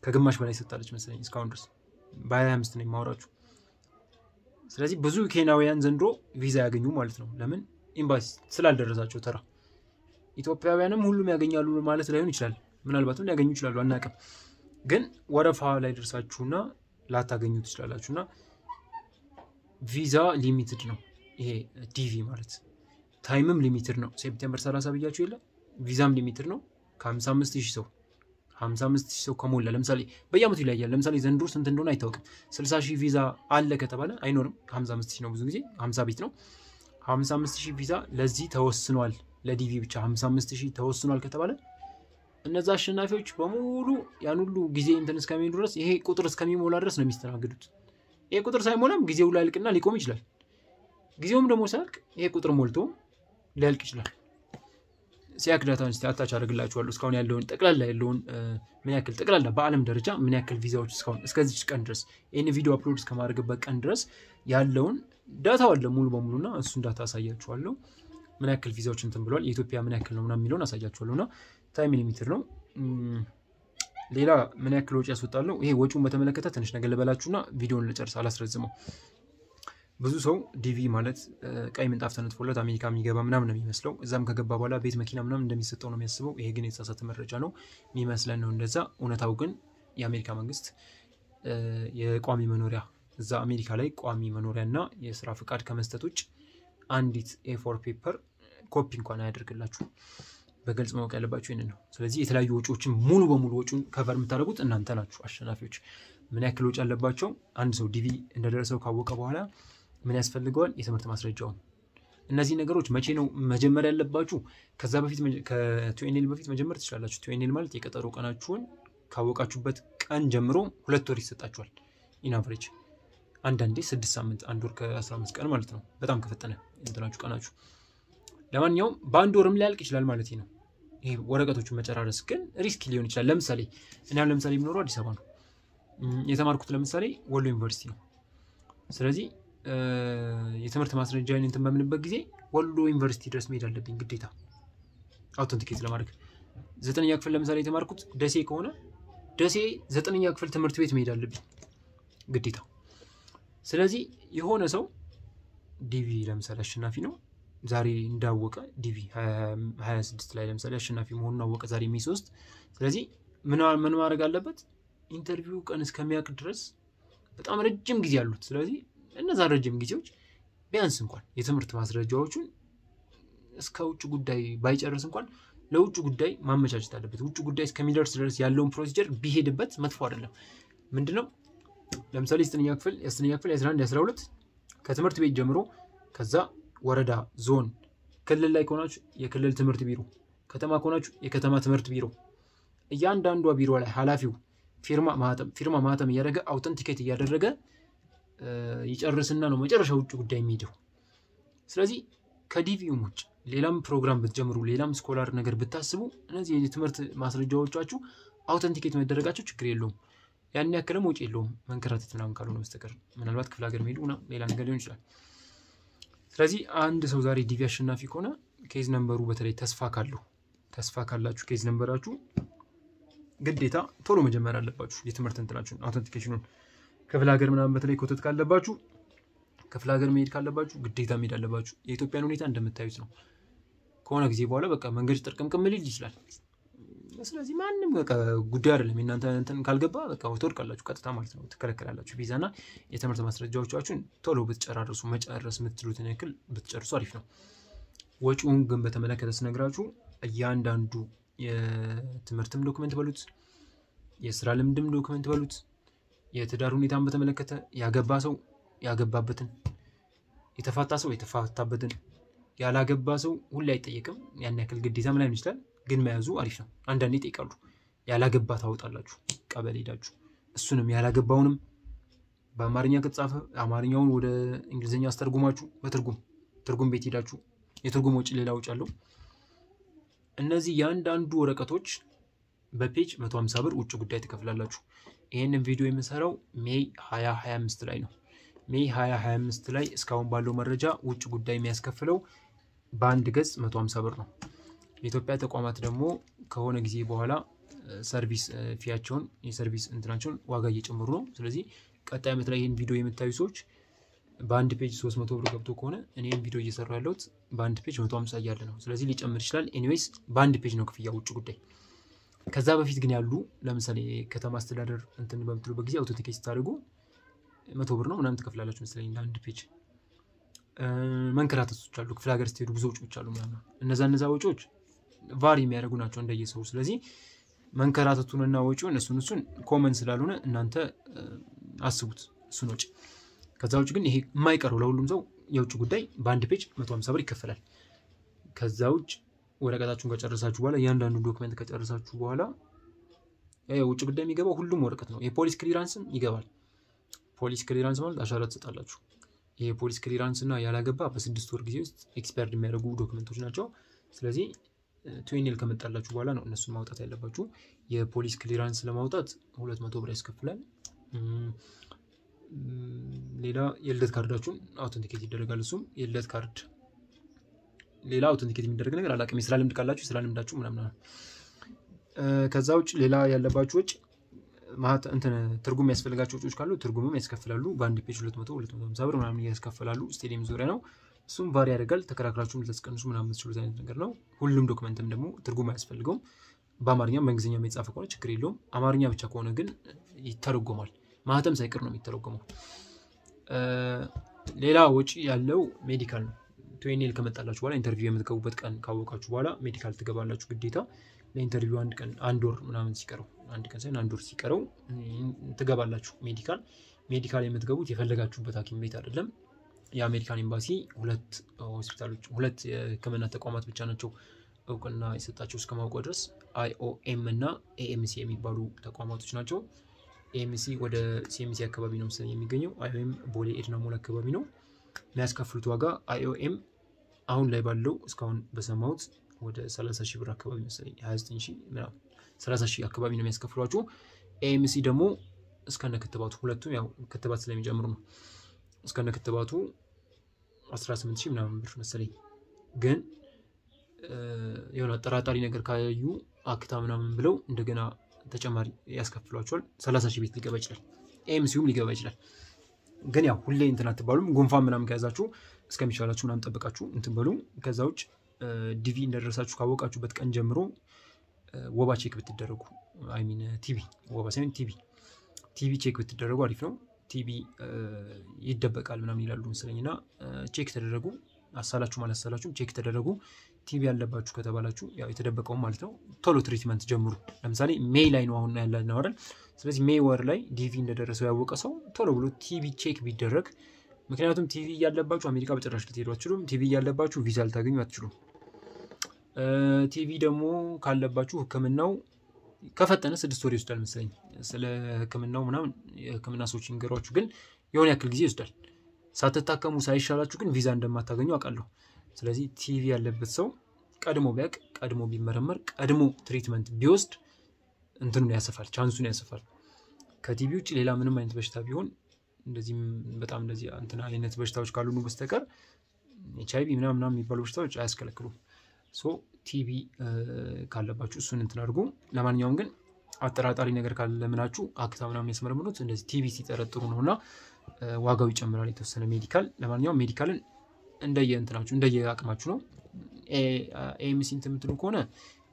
ከግማሽ በላይ ሰጥታለች መሰለኝ እስካሁን ድረስ፣ በ25 ነው የማወራችሁ። ስለዚህ ብዙ ኬንያውያን ዘንድሮ ቪዛ ያገኙ ማለት ነው። ለምን? ኤምባሲ ስላልደረሳቸው ተራ። ኢትዮጵያውያንም ሁሉም ያገኛሉ ማለት ላይሆን ይችላል። ምናልባትም ሊያገኙ ይችላሉ፣ አናውቅም። ግን ወረፋ ላይ ደርሳችሁና ላታገኙ ትችላላችሁና ቪዛ limited ነው ይሄ ዲቪ ማለት፣ time ም limited ነው። September 30 ብያችሁ የለ? ቪዛም limited ነው። ከ55,000 ሰው፣ 55,000 ሰው ከሞላ ለምሳሌ፣ በየአመቱ ይለያያል። ለምሳሌ ዘንድሮ ስንት እንደሆነ አይታወቅም። 60 ሺህ ቪዛ አለ ከተባለ አይኖርም። 55,000 ነው፣ ብዙ ጊዜ 50 ቤት ነው። 55,000 ቪዛ ለዚህ ተወስኗል፣ ለዲቪ ብቻ 55,000 ተወስኗል ከተባለ እነዛ አሸናፊዎች በሙሉ ያን ሁሉ ጊዜ እንትን እስከሚሉ ድረስ፣ ይሄ ቁጥር እስከሚሞላ ድረስ ነው የሚስተናግዱት። ይሄ ቁጥር ሳይሞላም ጊዜው ላያልቅና ሊቆም ይችላል። ጊዜውም ደግሞ ሳያልቅ ይሄ ቁጥር ሞልቶ ሊያልቅ ይችላል። SIAC data ን attach አደርግላችኋለሁ። እስካሁን ያለውን ጠቅላላ ያለውን ምን ያክል ጠቅላላ በዓለም ደረጃ ምን ያክል ቪዛዎች እስካሁን እስከዚች ቀን ድረስ፣ ይህን ቪዲዮ upload እስከማድረግበት ቀን ድረስ ያለውን data ው አለ ሙሉ በሙሉ እና እሱን data አሳያችኋለሁ። ምን ያክል ቪዛዎች እንትን ብለዋል፣ የኢትዮጵያ ምን ያክል ነው ምናምን የሚለውን አሳያችኋለሁ። እና time limited ነው። ሌላ ምን ያክል ወጪ ያስወጣል ነው። ይሄ ወጪውን በተመለከተ ትንሽ ነገር ልበላችሁና ቪዲዮን ልጨርስ፣ አላስረዝመው። ብዙ ሰው ዲቪ ማለት ቀይ ምንጣፍ ተነጥፎለት አሜሪካ የሚገባ ምናምን ነው የሚመስለው። እዛም ከገባ በኋላ ቤት፣ መኪና ምናምን እንደሚሰጠው ነው የሚያስበው። ይሄ ግን የተሳሳተ መረጃ ነው፣ የሚመስለን ነው እንደዛ። እውነታው ግን የአሜሪካ መንግስት የቋሚ መኖሪያ፣ እዛ አሜሪካ ላይ ቋሚ መኖሪያ እና የስራ ፍቃድ ከመስጠት ውጭ አንዲት A4 paper copy እንኳን አያደርግላችሁም። በግልጽ ማወቅ ያለባችሁ ይህንን ነው። ስለዚህ የተለያዩ ወጪዎችን ሙሉ በሙሉ ወጪውን cover የምታደርጉት እናንተ ናችሁ አሸናፊዎች። ምን ያክል ወጪ አለባቸው? አንድ ሰው ዲቪ እንደደረሰው ካወቀ በኋላ ምን ያስፈልገዋል? የትምህርት ማስረጃውን። እነዚህ ነገሮች መቼ ነው መጀመር ያለባችሁ? ከዛ በፊት ከ 2NL በፊት መጀመር ትችላላችሁ። 2NL ማለት የቀጠሮ ቀናችሁን ካወቃችሁበት ቀን ጀምሮ 2 ወር ይሰጣችኋል። In average አንዳንዴ 6 ሳምንት፣ አንድ ወር ከ15 ቀን ማለት ነው። በጣም ከፈጠነ እንትናችሁ ቀናችሁ። ለማንኛውም በአንድ ወርም ሊያልቅ ይችላል ማለት ነው። ይሄ ወረቀቶቹን መጨራረስ ግን risk ሊሆን ይችላል። ለምሳሌ እኔ አሁን ለምሳሌ የምኖረው አዲስ አበባ ነው። የተማርኩት ለምሳሌ ወሎ ዩኒቨርሲቲ ነው። ስለዚህ የትምህርት ማስረጃ እንትን በምንበት ጊዜ ወሎ ዩኒቨርሲቲ ድረስ መሄድ አለብኝ ግዴታ authenticate ለማድረግ። ዘጠነኛ ክፍል ለምሳሌ የተማርኩት ደሴ ከሆነ ደሴ ዘጠነኛ ክፍል ትምህርት ቤት መሄድ አለብኝ ግዴታ። ስለዚህ የሆነ ሰው ዲቪ ለምሳሌ አሸናፊ ነው፣ ዛሬ እንዳወቀ ዲቪ 26 ላይ ለምሳሌ አሸናፊ መሆኑን አወቀ ዛሬ May 3። ስለዚህ ምን ማድረግ አለበት? Interview ቀን እስከሚያውቅ ድረስ በጣም ረጅም ጊዜ አሉት። ስለዚህ እነዛ ረጅም ጊዜዎች ቢያንስ እንኳን የትምህርት ማስረጃዎቹን እስከ ውጭ ጉዳይ ባይጨርስ እንኳን ለውጭ ጉዳይ ማመቻቸት አለበት። ውጭ ጉዳይ እስከሚደርስ ድረስ ያለውን procedure ቢሄድበት መጥፎ አይደለም። ምንድነው? ለምሳሌ ዘጠነኛ ክፍል፣ የ10ኛ ክፍል፣ የ11፣ የ12 ከትምህርት ቤት ጀምሮ፣ ከዛ ወረዳ፣ ዞን፣ ክልል ላይ ከሆናችሁ የክልል ትምህርት ቢሮ፣ ከተማ ከሆናችሁ የከተማ ትምህርት ቢሮ፣ እያንዳንዷ ቢሮ ላይ ኃላፊው ፊርማ ማህተም፣ ፊርማ ማህተም እያደረገ authenticate እያደረገ ይጨርስና ነው መጨረሻ ውጭ ጉዳይ የሚሄደው። ስለዚህ ከዲቪውም ውጭ ሌላም ፕሮግራም ብትጀምሩ፣ ሌላም scholar ነገር ብታስቡ እነዚህ የትምህርት ማስረጃዎቻችሁ authenticate መደረጋቸው ችግር የለውም። ያን ያክልም ወጪ የለውም መንከራተት ምናምን ካልሆነ በስተቀር፣ ምናልባት ክፍለ ሀገር መሄዱ ሌላ ነገር ሊሆን ይችላል። ስለዚህ አንድ ሰው ዛሬ ዲቪ አሸናፊ ከሆነ case number ኡ በተለይ ተስፋ ካለው፣ ተስፋ ካላችሁ case number ኣችሁ ግዴታ ቶሎ መጀመር አለባችሁ የትምህርት እንትናችሁን authentication ኑን። ክፍለ ሀገር ምናምን በተለይ ኮተት ካለባችሁ፣ ክፍለ ሀገር መሄድ ካለባችሁ ግዴታ መሄድ አለባችሁ። የኢትዮጵያን ሁኔታ እንደምታዩት ነው። ከሆነ ጊዜ በኋላ በቃ መንገድ ጥርቅምቅም ሊል ይችላል። ስለዚህ ማንም በቃ ጉዳይ አይደለም። የእናንተ እንትን ካልገባ በቃ ትወድቃላችሁ ቀጥታ ማለት ነው፣ ትከለከላላችሁ። ቪዛ እና የትምህርት ማስረጃዎቻችሁን ቶሎ ብትጨራርሱ፣ መጨረስ የምትችሉትን ያክል ብትጨርሱ አሪፍ ነው። ወጪውን ግን በተመለከተ ስነግራችሁ እያንዳንዱ የትምህርትም document በሉት፣ የስራ ልምድም document በሉት፣ የትዳር ሁኔታን በተመለከተ ያገባ ሰው ያገባበትን፣ የተፋታ ሰው የተፋታበትን፣ ያላገባ ሰው ሁሌ አይጠየቅም። ያን ያክል ግዴታም ላይሆን ይችላል፣ ግን መያዙ አሪፍ ነው። አንዳንዴ ይጠይቃሉ። ያላገባ ታወጣላችሁ ቀበሌ ሄዳችሁ። እሱንም ያላገባውንም በአማርኛ ከተጻፈ አማርኛውን ወደ እንግሊዝኛ አስተርጉማችሁ በትርጉም ትርጉም ቤት ሄዳችሁ የትርጉም ወጪ ሌላ ወጪ አለው። እነዚህ የአንዳንዱ ወረቀቶች በ page 150 ብር ውጭ ጉዳይ ትከፍላላችሁ። ይህንን ቪዲዮ የምሰራው May 2025 ላይ ነው። May 2025 ላይ እስካሁን ባለው መረጃ ውጭ ጉዳይ የሚያስከፍለው በአንድ ገጽ 150 ብር ነው። የኢትዮጵያ ተቋማት ደግሞ ከሆነ ጊዜ በኋላ service fee ያቸውን የ service እንትናቸውን ዋጋ እየጨመሩ ነው። ስለዚህ ቀጣይ ዓመት ላይ ይህን ቪዲዮ የምታዩ ሰዎች በአንድ page 300 ብር ገብቶ ከሆነ እኔም ቪዲዮ እየሰራሁ ያለሁት በአንድ page 150 እያለ ነው። ስለዚህ ሊጨምር ይችላል። Anyways በአንድ page ነው ክፍያ ውጭ ጉዳይ። ከዛ በፊት ግን ያሉ ለምሳሌ ከተማ አስተዳደር እንትን በምትሉበት ጊዜ authenticate ስታደርጉ 100 ብር ነው ምናምን ትከፍላላችሁ መሰለኝ ለአንድ page። መንከራተቶች አሉ። ክፍለ ሀገር ስትሄዱ ብዙ ወጪዎች አሉ ምናምን። እነዛ ወጪዎች vary የሚያደርጉ ናቸው እንደየሰው። ስለዚህ መንከራተቱንና ወጪውን እሱን common ስላልሆነ እናንተ አስቡት እሱን ወጪ። ከዛ ውጭ ግን ይሄ የማይቀረው ለሁሉም ሰው የውጭ ጉዳይ በአንድ page 150 ብር ይከፈላል። ከዛ ውጭ ወረቀታችሁን ከጨረሳችሁ በኋላ እያንዳንዱ document ከጨረሳችሁ በኋላ የውጭ ጉዳይ የሚገባው ሁሉም ወረቀት ነው። የፖሊስ clearance ም ይገባል። ፖሊስ clearance ማለት አሻራ ትሰጣላችሁ። ይሄ የፖሊስ clearance እና ያላገባ በ6 ወር ጊዜ ውስጥ expired የሚያደርጉ document ኦች ናቸው። ስለዚህ 2NL ከመጣላችሁ በኋላ ነው እነሱን ማውጣት ያለባችሁ። የፖሊስ clearance ለማውጣት 200 ብር ያስከፍላል። ሌላ የልደት ካርዳችሁን authenticate ይደረጋል። እሱም የልደት ካርድ ሌላ authenticate የሚደረግ ነገር አላውቅም። የስራ ልምድ ካላችሁ የስራ ልምዳችሁ ምናምን። ከዛ ውጭ ሌላ ያለባችሁ ወጪ እንትን ትርጉም ያስፈልጋቸው ወጪዎች ካሉ ትርጉምም ያስከፍላሉ። በአንድ page 200 250 ብር ምናምን ያስከፍላሉ። ስቴዲየም ዙሪያ ነው። እሱም vary ያደርጋል። ተከራክራችሁም ልታስቀንሱ ምናምን የምትችሉት አይነት ነገር ነው። ሁሉም document ም ደግሞ ትርጉም አያስፈልገውም። በአማርኛም በእንግሊዝኛም የተጻፈ ከሆነ ችግር የለውም። አማርኛ ብቻ ከሆነ ግን ይተረጎማል። ማህተም ሳይቀር ነው የሚተረጎመው። ሌላ ወጪ ያለው medical ነው። 2NL ከመጣላችሁ በኋላ interview የምትገቡበት ቀን ካወቃችሁ በኋላ medical ትገባላችሁ ግዴታ። ለ interview አንድ ቀን አንድ ወር ምናምን ሲቀረው አንድ ቀን ሳይሆን አንድ ወር ሲቀረው ትገባላችሁ medical። Medical የምትገቡት የፈለጋችሁበት ሐኪም ቤት አይደለም። የአሜሪካን ኤምባሲ ሁለት ሆስፒታሎች ሁለት የሕክምና ተቋማት ብቻ ናቸው እውቅና የሰጣቸው እስከማውቀው ድረስ IOM እና AMC የሚባሉ ተቋማቶች ናቸው። AMC ወደ ሲኤምሲ አካባቢ ነው መሰለኝ የሚገኘው። IOM ቦሌ ኤድና ሞል አካባቢ ነው። የሚያስከፍሉት ዋጋ IOM አሁን ላይ ባለው እስካሁን በሰማሁት ወደ 30 ሺህ ብር አካባቢ መሰለኝ 29 ሺህ ምናምን 30 ሺህ አካባቢ ነው የሚያስከፍሏችሁ። AMC ደግሞ እስከነ ክትባቱ ሁለቱም ያው ክትባት ስለሚጨምሩ ነው እስከነ ክትባቱ 18 ሺህ ምናምን ብር መሰለኝ። ግን የሆነ አጠራጣሪ ነገር ካዩ አክታ ምናምን ብለው እንደገና ተጨማሪ ያስከፍሏቸዋል። 30 ሺህ ቤት ሊገባ ይችላል። AMC ውም ሊገባ ይችላል። ግን ያው ሁሌ እንትን አትባሉም። ጉንፋን ምናምን ከያዛችሁ እስከሚሻላችሁ ምናምን ጠብቃችሁ እንትን በሉ። ከዛ ውጭ DV እንደደረሳችሁ ካወቃችሁበት ቀን ጀምሮ ወባ check ብትደረጉ I mean TB ወባ ሳይሆን TB check ብትደረጉ አሪፍ ነው። TB ይደበቃል ምናምን ይላሉ መሰለኝ እና check ተደረጉ። አሳላችሁም አላሳላችሁም check ተደረጉ። TB ያለባችሁ ከተባላችሁ ያው የተደበቀው ማለት ነው ቶሎ treatment ጀምሩ። ለምሳሌ May ላይ ነው አሁን ያለነው አይደል? ስለዚህ May ወር ላይ DV እንደደረሰው ያወቀ ሰው ቶሎ ብሎ TB check ቢደረግ፣ ምክንያቱም TB ያለባችሁ አሜሪካ በጭራሽ ልትሄዱ አትችሉም። TB ያለባችሁ ቪዛ ልታገኙ አትችሉም። TB ደግሞ ካለባችሁ ሕክምናው ከፈጠነ 6 ወር ይወስዳል መሰለኝ። ስለ ሕክምናው ምናምን የሕክምና ሰዎች ይንገሯችሁ፣ ግን የሆነ ያክል ጊዜ ይወስዳል። ሳትታከሙ ሳይሻላችሁ ግን ቪዛ እንደማታገኙ አውቃለሁ። ስለዚህ TB ያለበት ሰው ቀድሞ ቢያውቅ፣ ቀድሞ ቢመረመር፣ ቀድሞ treatment ቢወስድ እንትኑን ያሰፋል፣ chance ኡን ያሰፋል። ከ TB ውጭ ሌላ ምንም አይነት በሽታ ቢሆን እንደዚህም በጣም እንደዚህ እንትን አይነት በሽታዎች ካልሆኑ በስተቀር ኤች አይ ቪ ምናምን ምናምን የሚባሉ በሽታዎች አያስከለክሉም። So TB ካለባችሁ እሱን እንትን አድርጉ። ለማንኛውም ግን አጠራጣሪ ነገር ካለ ምናችሁ አክታ ምናምን ያስመረምሩት እንደዚህ TB ሲጠረጥሩ ነው እና ዋጋው ይጨምራል የተወሰነ medical። ለማንኛውም medical ን እንደየ እንትናችሁ እንደየ አቅማችሁ ነው። AMC እንትን የምትሉ ከሆነ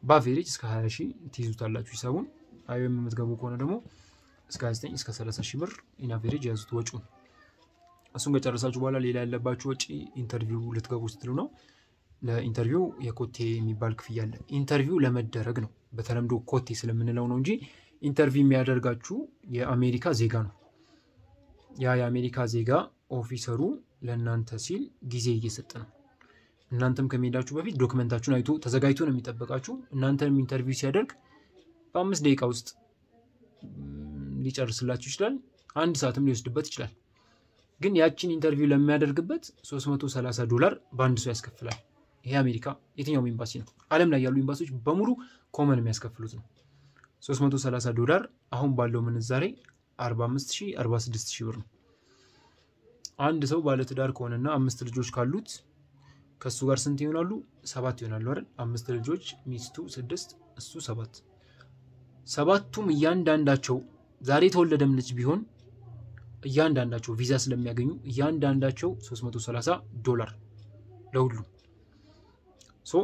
በ average እስከ 20 ሺህ ትይዙታላችሁ ሂሳቡን። IOM የምትገቡ ከሆነ ደግሞ እስከ 29 እስከ 30 ሺህ ብር in average ያዙት ወጪውን። እሱን ከጨረሳችሁ በኋላ ሌላ ያለባችሁ ወጪ interview ልትገቡ ስትሉ ነው። ለ interview የኮቴ የሚባል ክፍያ አለ። Interview ለመደረግ ነው፣ በተለምዶ ኮቴ ስለምንለው ነው እንጂ interview የሚያደርጋችሁ የአሜሪካ ዜጋ ነው። ያ የአሜሪካ ዜጋ officer ኡ ለእናንተ ሲል ጊዜ እየሰጠ ነው። እናንተም ከመሄዳችሁ በፊት document ኣችሁን አይቶ ተዘጋጅቶ ነው የሚጠበቃችሁ። እናንተንም interview ሲያደርግ በ5 ደቂቃ ውስጥ ሊጨርስላችሁ ይችላል። 1 ሰዓትም ሊወስድበት ይችላል። ግን ያችን interview ለሚያደርግበት $330 በአንድ ሰው ያስከፍላል። ይሄ አሜሪካ የትኛውም ኤምባሲ ነው። ዓለም ላይ ያሉ ኤምባሲዎች በሙሉ common የሚያስከፍሉት ነው። 330 ዶላር አሁን ባለው ምንዛሬ 45,000 46,000 ብር ነው። አንድ ሰው ባለትዳር ከሆነና 5 ልጆች ካሉት ከሱ ጋር ስንት ይሆናሉ? 7 ይሆናሉ አይደል? 5 ልጆች፣ ሚስቱ 6፣ እሱ 7። ሰባቱም እያንዳንዳቸው ዛሬ የተወለደም ልጅ ቢሆን እያንዳንዳቸው ቪዛ ስለሚያገኙ እያንዳንዳቸው 330 ዶላር ለሁሉም። So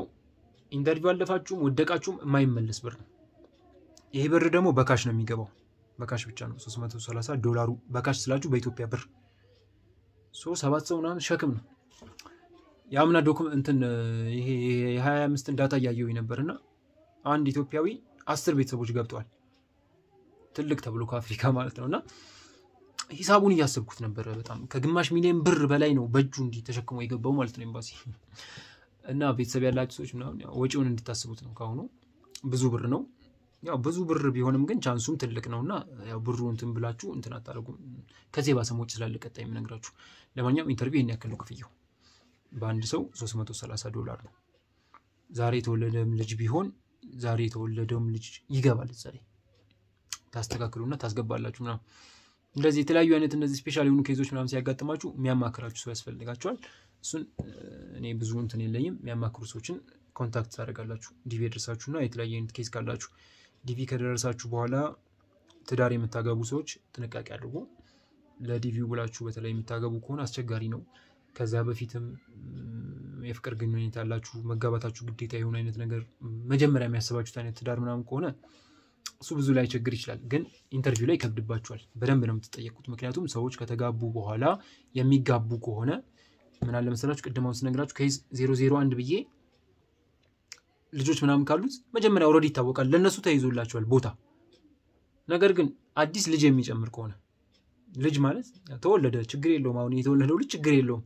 interview አለፋችሁም ወደቃችሁም የማይመለስ ብር ነው። ይሄ ብር ደግሞ በ cash ነው የሚገባው። በ cash ብቻ ነው 330 ዶላሩ። በ cash ስላችሁ በኢትዮጵያ ብር። So 7 ሰው ምናምን ሸክም ነው። የአምና እንትን ይሄ የ25ን data እያየሁኝ ነበርና አንድ ኢትዮጵያዊ 10 ቤተሰቦች ገብተዋል። ትልቅ ተብሎ ከአፍሪካ ማለት ነውና ሂሳቡን እያሰብኩት ነበረ። በጣም ከግማሽ ሚሊዮን ብር በላይ ነው በእጁ እንዲህ ተሸክሞ የገባው ማለት ነው ኤምባሲ። እና ቤተሰብ ያላችሁ ሰዎች ምናምን ወጪውን እንድታስቡት ነው ካሁኑ። ብዙ ብር ነው። ያው ብዙ ብር ቢሆንም ግን chance ኡም ትልቅ ነውና ያው ብሩ እንትን ብላችሁ እንትን አታደርጉም። ከዚህ የባሰ ወጪ ስላለ ቀጣይ የምነግራችሁ። ለማንኛውም interview ይሄን ያክል ነው ክፍያው። በአንድ ሰው 330 ዶላር ነው። ዛሬ የተወለደም ልጅ ቢሆን ዛሬ የተወለደውም ልጅ ይገባል። ዛሬ ታስተካክሉና ታስገባላችሁ ምናምን። እንደዚህ የተለያዩ አይነት እነዚህ special የሆኑ case ኦች ምናምን ሲያጋጥማችሁ የሚያማክራችሁ ሰው ያስፈልጋችኋል። እሱን እኔ ብዙ እንትን የለኝም። የሚያማክሩ ሰዎችን contact ታደርጋላችሁ። ዲቪ የደረሳችሁና የተለያየ አይነት case ካላችሁ ዲቪ ከደረሳችሁ በኋላ ትዳር የምታገቡ ሰዎች ጥንቃቄ አድርጉ። ለዲቪው ብላችሁ በተለይ የምታገቡ ከሆነ አስቸጋሪ ነው። ከዛ በፊትም የፍቅር ግንኙነት ያላችሁ መጋባታችሁ ግዴታ የሆነ አይነት ነገር መጀመሪያ የሚያስባችሁት አይነት ትዳር ምናምን ከሆነ እሱ ብዙ ላይ ችግር ይችላል። ግን interview ላይ ይከብድባችኋል። በደንብ ነው የምትጠየቁት። ምክንያቱም ሰዎች ከተጋቡ በኋላ የሚጋቡ ከሆነ ምን አለ መሰላችሁ፣ ቅድም አሁን ስነግራችሁ case 001 ብዬ ልጆች ምናምን ካሉት መጀመሪያ already ይታወቃል፣ ለነሱ ተይዞላቸዋል ቦታ። ነገር ግን አዲስ ልጅ የሚጨምር ከሆነ ልጅ ማለት ተወለደ ችግር የለውም። አሁን የተወለደው ልጅ ችግር የለውም፣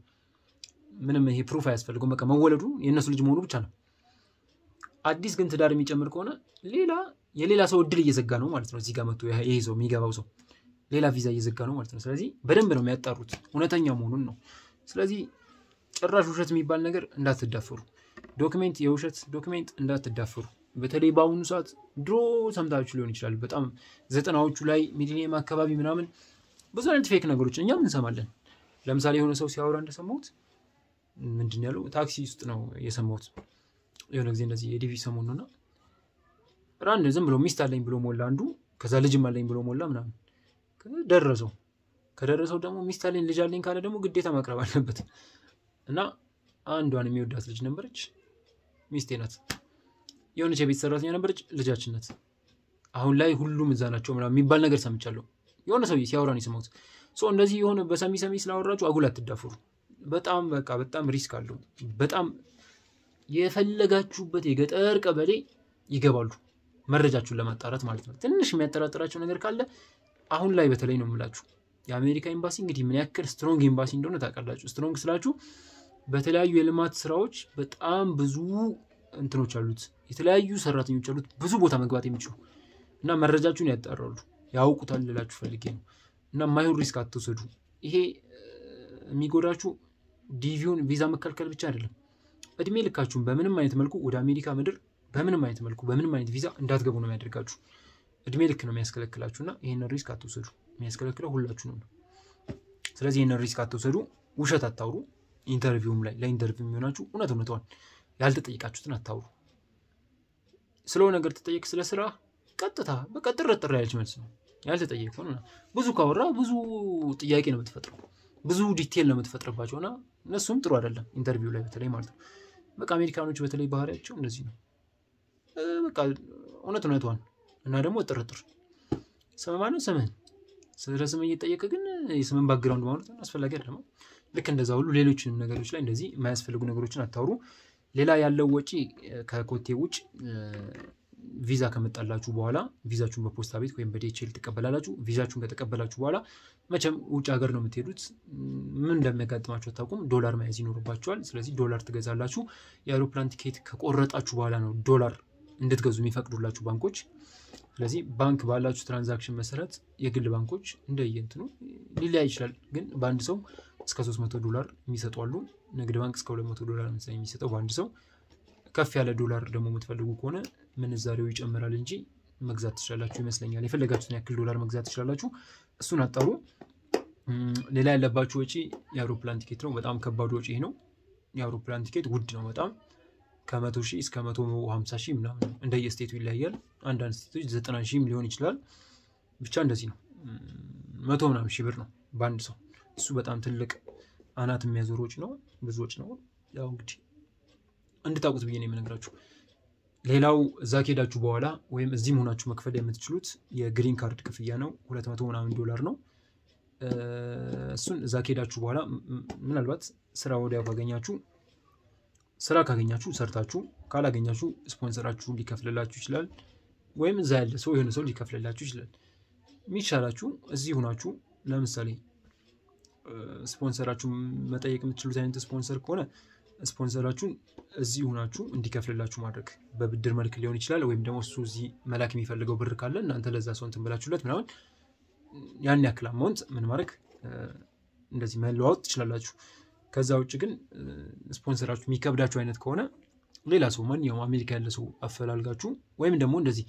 ምንም ይሄ proof አያስፈልገውም። በቃ መወለዱ የእነሱ ልጅ መሆኑ ብቻ ነው። አዲስ ግን ትዳር የሚጨምር ከሆነ ሌላ የሌላ ሰው እድል እየዘጋ ነው ማለት ነው። እዚህ ጋር መጥቶ ይሄ ሰው የሚገባው ሰው ሌላ ቪዛ እየዘጋ ነው ማለት ነው። ስለዚህ በደንብ ነው የሚያጣሩት እውነተኛ መሆኑን ነው። ስለዚህ ጭራሽ ውሸት የሚባል ነገር እንዳትዳፈሩ፣ document የውሸት document እንዳትዳፈሩ። በተለይ በአሁኑ ሰዓት ድሮ ሰምታችሁ ሊሆን ይችላል። በጣም 90ዎቹ ላይ ሚሊኒየም አካባቢ ምናምን ብዙ አይነት fake ነገሮች እኛም እንሰማለን። ለምሳሌ የሆነ ሰው ሲያወራ እንደሰማሁት ምንድን ያለው ታክሲ ውስጥ ነው የሰማሁት። የሆነ ጊዜ እንደዚህ የዲቪ ሰሞን ነውና ራንድ ዝም ብሎ ሚስት አለኝ ብሎ ሞላ አንዱ፣ ከዛ ልጅም አለኝ ብሎ ሞላ ምናምን። ደረሰው ከደረሰው ደግሞ ሚስት አለኝ ልጅ አለኝ ካለ ደግሞ ግዴታ ማቅረብ አለበት። እና አንዷን የሚወዳት ልጅ ነበረች፣ ሚስቴ ናት። የሆነች የቤት ሰራተኛ ነበረች፣ ልጃችን ናት። አሁን ላይ ሁሉም እዛ ናቸው ምናምን የሚባል ነገር ሰምቻለሁ። የሆነ ሰውዬ ሲያወራ ነው የሰማሁት። So እንደዚህ የሆነ በሰሚ ሰሚ ስላወራችሁ አጉል አትዳፈሩ። በጣም በቃ በጣም risk አለው። በጣም የፈለጋችሁበት የገጠር ቀበሌ ይገባሉ መረጃችሁን ለማጣራት ማለት ነው። ትንሽ የሚያጠራጥራቸው ነገር ካለ አሁን ላይ በተለይ ነው የምላችሁ። የአሜሪካ ኤምባሲ እንግዲህ ምን ያክል strong ኤምባሲ እንደሆነ ታውቃላችሁ። Strong ስላችሁ በተለያዩ የልማት ስራዎች በጣም ብዙ እንትኖች አሉት፣ የተለያዩ ሰራተኞች አሉት፣ ብዙ ቦታ መግባት የሚችሉ እና መረጃችሁን ያጣራሉ፣ ያውቁታል ልላችሁ ፈልጌ ነው። እና የማይሆን risk አትውሰዱ። ይሄ የሚጎዳችሁ ዲቪውን ቪዛ መከልከል ብቻ አይደለም፣ እድሜ ልካችሁን በምንም አይነት መልኩ ወደ አሜሪካ ምድር በምንም አይነት መልኩ በምንም አይነት ቪዛ እንዳትገቡ ነው የሚያደርጋችሁ። እድሜ ልክ ነው የሚያስከለክላችሁ እና ይህንን risk አትውሰዱ። የሚያስከለክለው ሁላችሁንም ነው። ስለዚህ ይህንን risk አትውሰዱ። ውሸት አታውሩ። Interview ም ላይ ለ interview የሚሆናችሁ እውነት እውነቷን ያልተጠየቃችሁትን አታውሩ። ስለሆነ ነገር ተጠየቅ፣ ስለ ስራ ቀጥታ በቃ ጥርጥር ያለች መልስ ነው ያልተጠየቀው። ብዙ ካወራ ብዙ ጥያቄ ነው የምትፈጥረው፣ ብዙ detail ነው የምትፈጥርባቸው እና እነሱም ጥሩ አይደለም interview ላይ በተለይ ማለት ነው። በቃ አሜሪካኖች በተለይ ባህሪያቸው እንደዚህ ነው። በቃ እውነት እውነቷን እና ደግሞ ጥርጥር ስም ማነው ስምህን ስለ ስም እየጠየቀ ግን የስምን background ማለት አስፈላጊ አይደለም። ልክ እንደዛ ሁሉ ሌሎችንም ነገሮች ላይ እንደዚህ የማያስፈልጉ ነገሮችን አታውሩ። ሌላ ያለው ወጪ ከኮቴ ውጭ ቪዛ ከመጣላችሁ በኋላ ቪዛችሁን በፖስታ ቤት ወይም በ DHL ትቀበላላችሁ። ቪዛችሁን ከተቀበላችሁ በኋላ መቼም ውጭ ሀገር ነው የምትሄዱት፣ ምን እንደሚያጋጥማችሁ አታውቁም። ዶላር መያዝ ይኖርባችኋል። ስለዚህ ዶላር ትገዛላችሁ። የአውሮፕላን ቲኬት ከቆረጣችሁ በኋላ ነው ዶላር እንድትገዙ የሚፈቅዱላችሁ ባንኮች። ስለዚህ ባንክ ባላችሁ transaction መሰረት የግል ባንኮች እንደየእንትኑ ሊለያይ ይችላል። ግን በአንድ ሰው እስከ 300 ዶላር የሚሰጡ አሉ። ንግድ ባንክ እስከ 200 ዶላር መሰለኝ የሚሰጠው በአንድ ሰው። ከፍ ያለ ዶላር ደግሞ የምትፈልጉ ከሆነ ምንዛሬው ይጨምራል እንጂ መግዛት ትችላላችሁ ይመስለኛል። የፈለጋችሁትን ያክል ዶላር መግዛት ትችላላችሁ። እሱን አጣሩ። ሌላ ያለባችሁ ወጪ የአውሮፕላን ቲኬት ነው። በጣም ከባዱ ወጪ ይሄ ነው። የአውሮፕላን ቲኬት ውድ ነው በጣም፣ ከ100,000 እስከ 150,000 ምናምን ነው። እንደየ state ኡ ይለያያል። አንዳንድ state ኦች 90,000ም ሊሆን ይችላል። ብቻ እንደዚህ ነው። መቶ ምናምን ሺህ ብር ነው በአንድ ሰው። እሱ በጣም ትልቅ አናት የሚያዞር ወጪ ነው። ብዙ ወጪ ነው። ያው እንግዲህ እንድታውቁት ብዬ ነው የምነግራችሁ። ሌላው እዛ ከሄዳችሁ በኋላ ወይም እዚህም ሆናችሁ መክፈል የምትችሉት የ green card ክፍያ ነው። 200 ምናምን ዶላር ነው። እሱን እዛ ከሄዳችሁ በኋላ ምናልባት ስራ ወዲያው ካገኛችሁ፣ ስራ ካገኛችሁ ሰርታችሁ፣ ካላገኛችሁ ስፖንሰራችሁ ሊከፍልላችሁ ይችላል። ወይም እዛ ያለ ሰው የሆነ ሰው ሊከፍልላችሁ ይችላል። የሚቻላችሁ እዚህ ሆናችሁ ለምሳሌ ስፖንሰራችሁ መጠየቅ የምትችሉት አይነት ስፖንሰር ከሆነ ስፖንሰራችሁን እዚህ ሆናችሁ እንዲከፍልላችሁ ማድረግ፣ በብድር መልክ ሊሆን ይችላል። ወይም ደግሞ እሱ እዚህ መላክ የሚፈልገው ብር ካለ እናንተ ለዛ ሰው እንትን ብላችሁለት ምናምን ያን ያክል amount ምን ማድረግ፣ እንደዚህ መለዋወጥ ትችላላችሁ። ከዛ ውጭ ግን ስፖንሰራችሁ የሚከብዳችሁ አይነት ከሆነ ሌላ ሰው፣ ማንኛውም አሜሪካ ያለ ሰው አፈላልጋችሁ ወይም ደግሞ እንደዚህ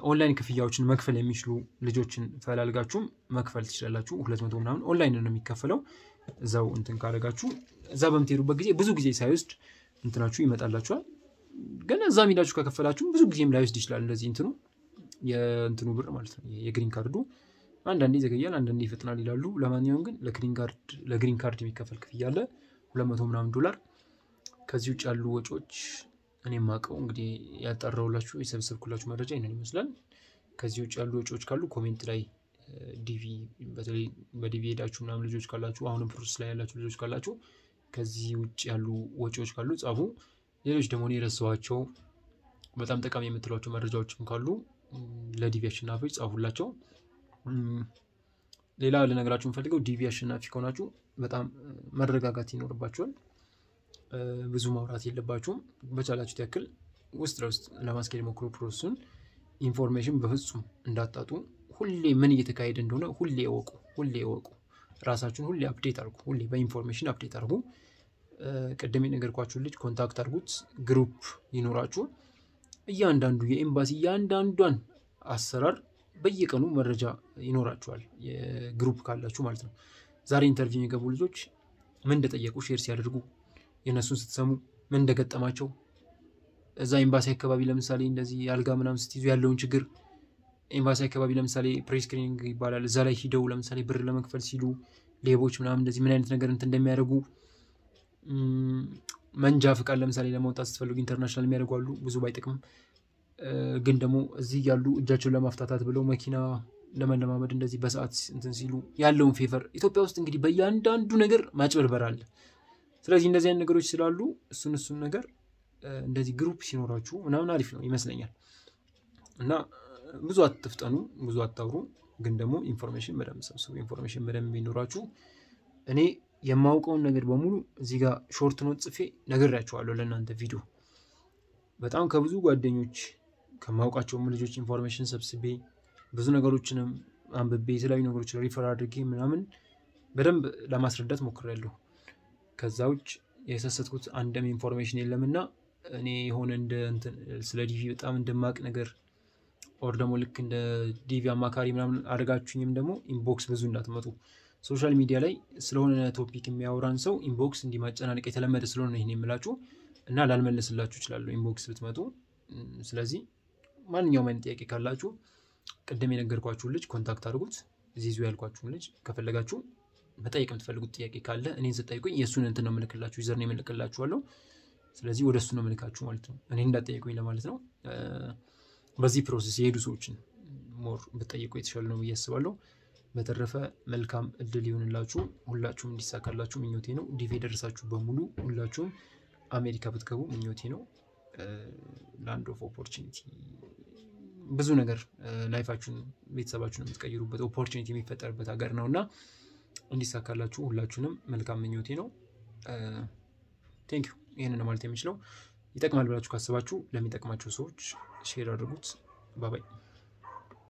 ኦንላይን ክፍያዎችን መክፈል የሚችሉ ልጆችን ፈላልጋችሁም መክፈል ትችላላችሁ። 200 ምናምን ኦንላይን ነው የሚከፈለው። እዛው እንትን ካደረጋችሁ እዛ በምትሄዱበት ጊዜ ብዙ ጊዜ ሳይወስድ እንትናችሁ ይመጣላችኋል። ግን እዛ ሄዳችሁ ከከፈላችሁ ብዙ ጊዜም ላይወስድ ይችላል። እንደዚህ እንትኑ የእንትኑ ብር ማለት ነው፣ የ green card ኡ አንዳንዴ ይዘገያል፣ አንዳንዴ ይፈጥናል ይላሉ። ለማንኛውም ግን ለ green card የሚከፈል ክፍያ አለ፣ 200 ምናምን ዶላር። ከዚህ ውጭ ያሉ ወጪዎች እኔ የማውቀው እንግዲህ ያጣራሁላችሁ የሰበሰብኩላችሁ መረጃ ይህንን ይመስላል። ከዚህ ውጭ ያሉ ወጪዎች ካሉ comment ላይ ዲቪ፣ በተለይ በዲቪ ሄዳችሁ ምናምን ልጆች ካላችሁ፣ አሁንም process ላይ ያላችሁ ልጆች ካላችሁ፣ ከዚህ ውጭ ያሉ ወጪዎች ካሉ ጻፉ። ሌሎች ደግሞ እኔ የረሳኋቸው በጣም ጠቃሚ የምትሏቸው መረጃዎችም ካሉ ለዲቪ አሸናፊዎች ጻፉላቸው። ሌላ ልነግራችሁ የምፈልገው ዲቪ አሸናፊ ከሆናችሁ በጣም መረጋጋት ይኖርባችኋል። ብዙ ማውራት የለባችሁም። በቻላችሁት ያክል ውስጥ ለውስጥ ለማስኬድ ሞክሩ process ኡን። Information በፍጹም እንዳታጡ። ሁሌ ምን እየተካሄደ እንደሆነ ሁሌ እወቁ። ሁሌ እወቁ። ራሳችሁን ሁሌ update አድርጉ። ሁሌ በ information update አድርጉ። ቅድም የነገርኳችሁን ልጅ contact አድርጉት። Group ይኖራችሁ። እያንዳንዱ የኤምባሲ እያንዳንዷን አሰራር በየቀኑ መረጃ ይኖራችኋል። የ group ካላችሁ ማለት ነው። ዛሬ interview የገቡ ልጆች ምን እንደጠየቁ share ሲያደርጉ የእነሱን ስትሰሙ፣ ምን እንደገጠማቸው እዛ ኤምባሲ አካባቢ፣ ለምሳሌ እንደዚህ አልጋ ምናምን ስትይዙ ያለውን ችግር፣ ኤምባሲ አካባቢ ለምሳሌ pre-screening ይባላል። እዛ ላይ ሂደው ለምሳሌ ብር ለመክፈል ሲሉ ሌቦች ምናምን እንደዚህ ምን አይነት ነገር እንትን እንደሚያደርጉ፣ መንጃ ፍቃድ ለምሳሌ ለማውጣት ስትፈልጉ international የሚያደርጉ አሉ። ብዙ ባይጠቅምም ግን ደግሞ እዚህ ያሉ እጃቸውን ለማፍታታት ብለው መኪና ለመለማመድ እንደዚህ በሰዓት እንትን ሲሉ ያለውን favor፣ ኢትዮጵያ ውስጥ እንግዲህ በእያንዳንዱ ነገር ማጭበርበር አለ። ስለዚህ እንደዚህ አይነት ነገሮች ስላሉ እሱን እሱን ነገር እንደዚህ group ሲኖራችሁ ምናምን አሪፍ ነው ይመስለኛል። እና ብዙ አትፍጠኑ፣ ብዙ አታውሩ፣ ግን ደግሞ information በደንብ ሰብስቡ። Information በደንብ ይኖራችሁ። እኔ የማውቀውን ነገር በሙሉ እዚህ ጋር short note ጽፌ ነግሬያችኋለሁ ለእናንተ ቪዲዮ። በጣም ከብዙ ጓደኞች ከማውቃቸውም ልጆች information ሰብስቤ፣ ብዙ ነገሮችንም አንብቤ፣ የተለያዩ ነገሮችን refer አድርጌ ምናምን በደንብ ለማስረዳት ሞክሬያለሁ። ከዛ ውጭ የሰሰትኩት አንድም information የለምና እኔ የሆነ እንደ ስለ ዲቪ በጣም እንደማቅ ነገር or ደግሞ ልክ እንደ ዲቪ አማካሪ ምናምን አድርጋችሁኝም ደግሞ inbox ብዙ እንዳትመጡ። Social media ላይ ስለሆነ topic የሚያወራን ሰው inbox እንዲማጨናነቅ የተለመደ ስለሆነ ይህን የምላችሁ እና ላልመለስላችሁ እችላለሁ inbox ብትመጡ። ስለዚህ ማንኛውም አይነት ጥያቄ ካላችሁ ቅድም የነገርኳችሁን ልጅ contact አድርጉት። ዚዙ ያልኳችሁን ልጅ ከፈለጋችሁ መጠየቅ የምትፈልጉት ጥያቄ ካለ እኔን ስጠይቁኝ የእሱን እንትን ነው የምልክላችሁ፣ user ነው የምልክላችኋለሁ። ስለዚህ ወደ እሱ ነው የምልካችሁ ማለት ነው። እኔ እንዳትጠይቁኝ ለማለት ነው። በዚህ process የሄዱ ሰዎችን more ብትጠይቁ የተሻለ ነው ብዬ አስባለሁ። በተረፈ መልካም እድል ይሁንላችሁ። ሁላችሁም እንዲሳካላችሁ ምኞቴ ነው። ዲቪ የደረሳችሁ በሙሉ ሁላችሁም አሜሪካ ብትገቡ ምኞቴ ነው። Land of opportunity፣ ብዙ ነገር life ኣችሁን ቤተሰባችሁን የምትቀይሩበት opportunity የሚፈጠርበት ሀገር ነው እና እንዲሳካላችሁ ሁላችሁንም መልካም ምኞቴ ነው። Thank you። ይህንን ማለት የምችለው፣ ይጠቅማል ብላችሁ ካሰባችሁ ለሚጠቅማቸው ሰዎች share አድርጉት። Bye bye።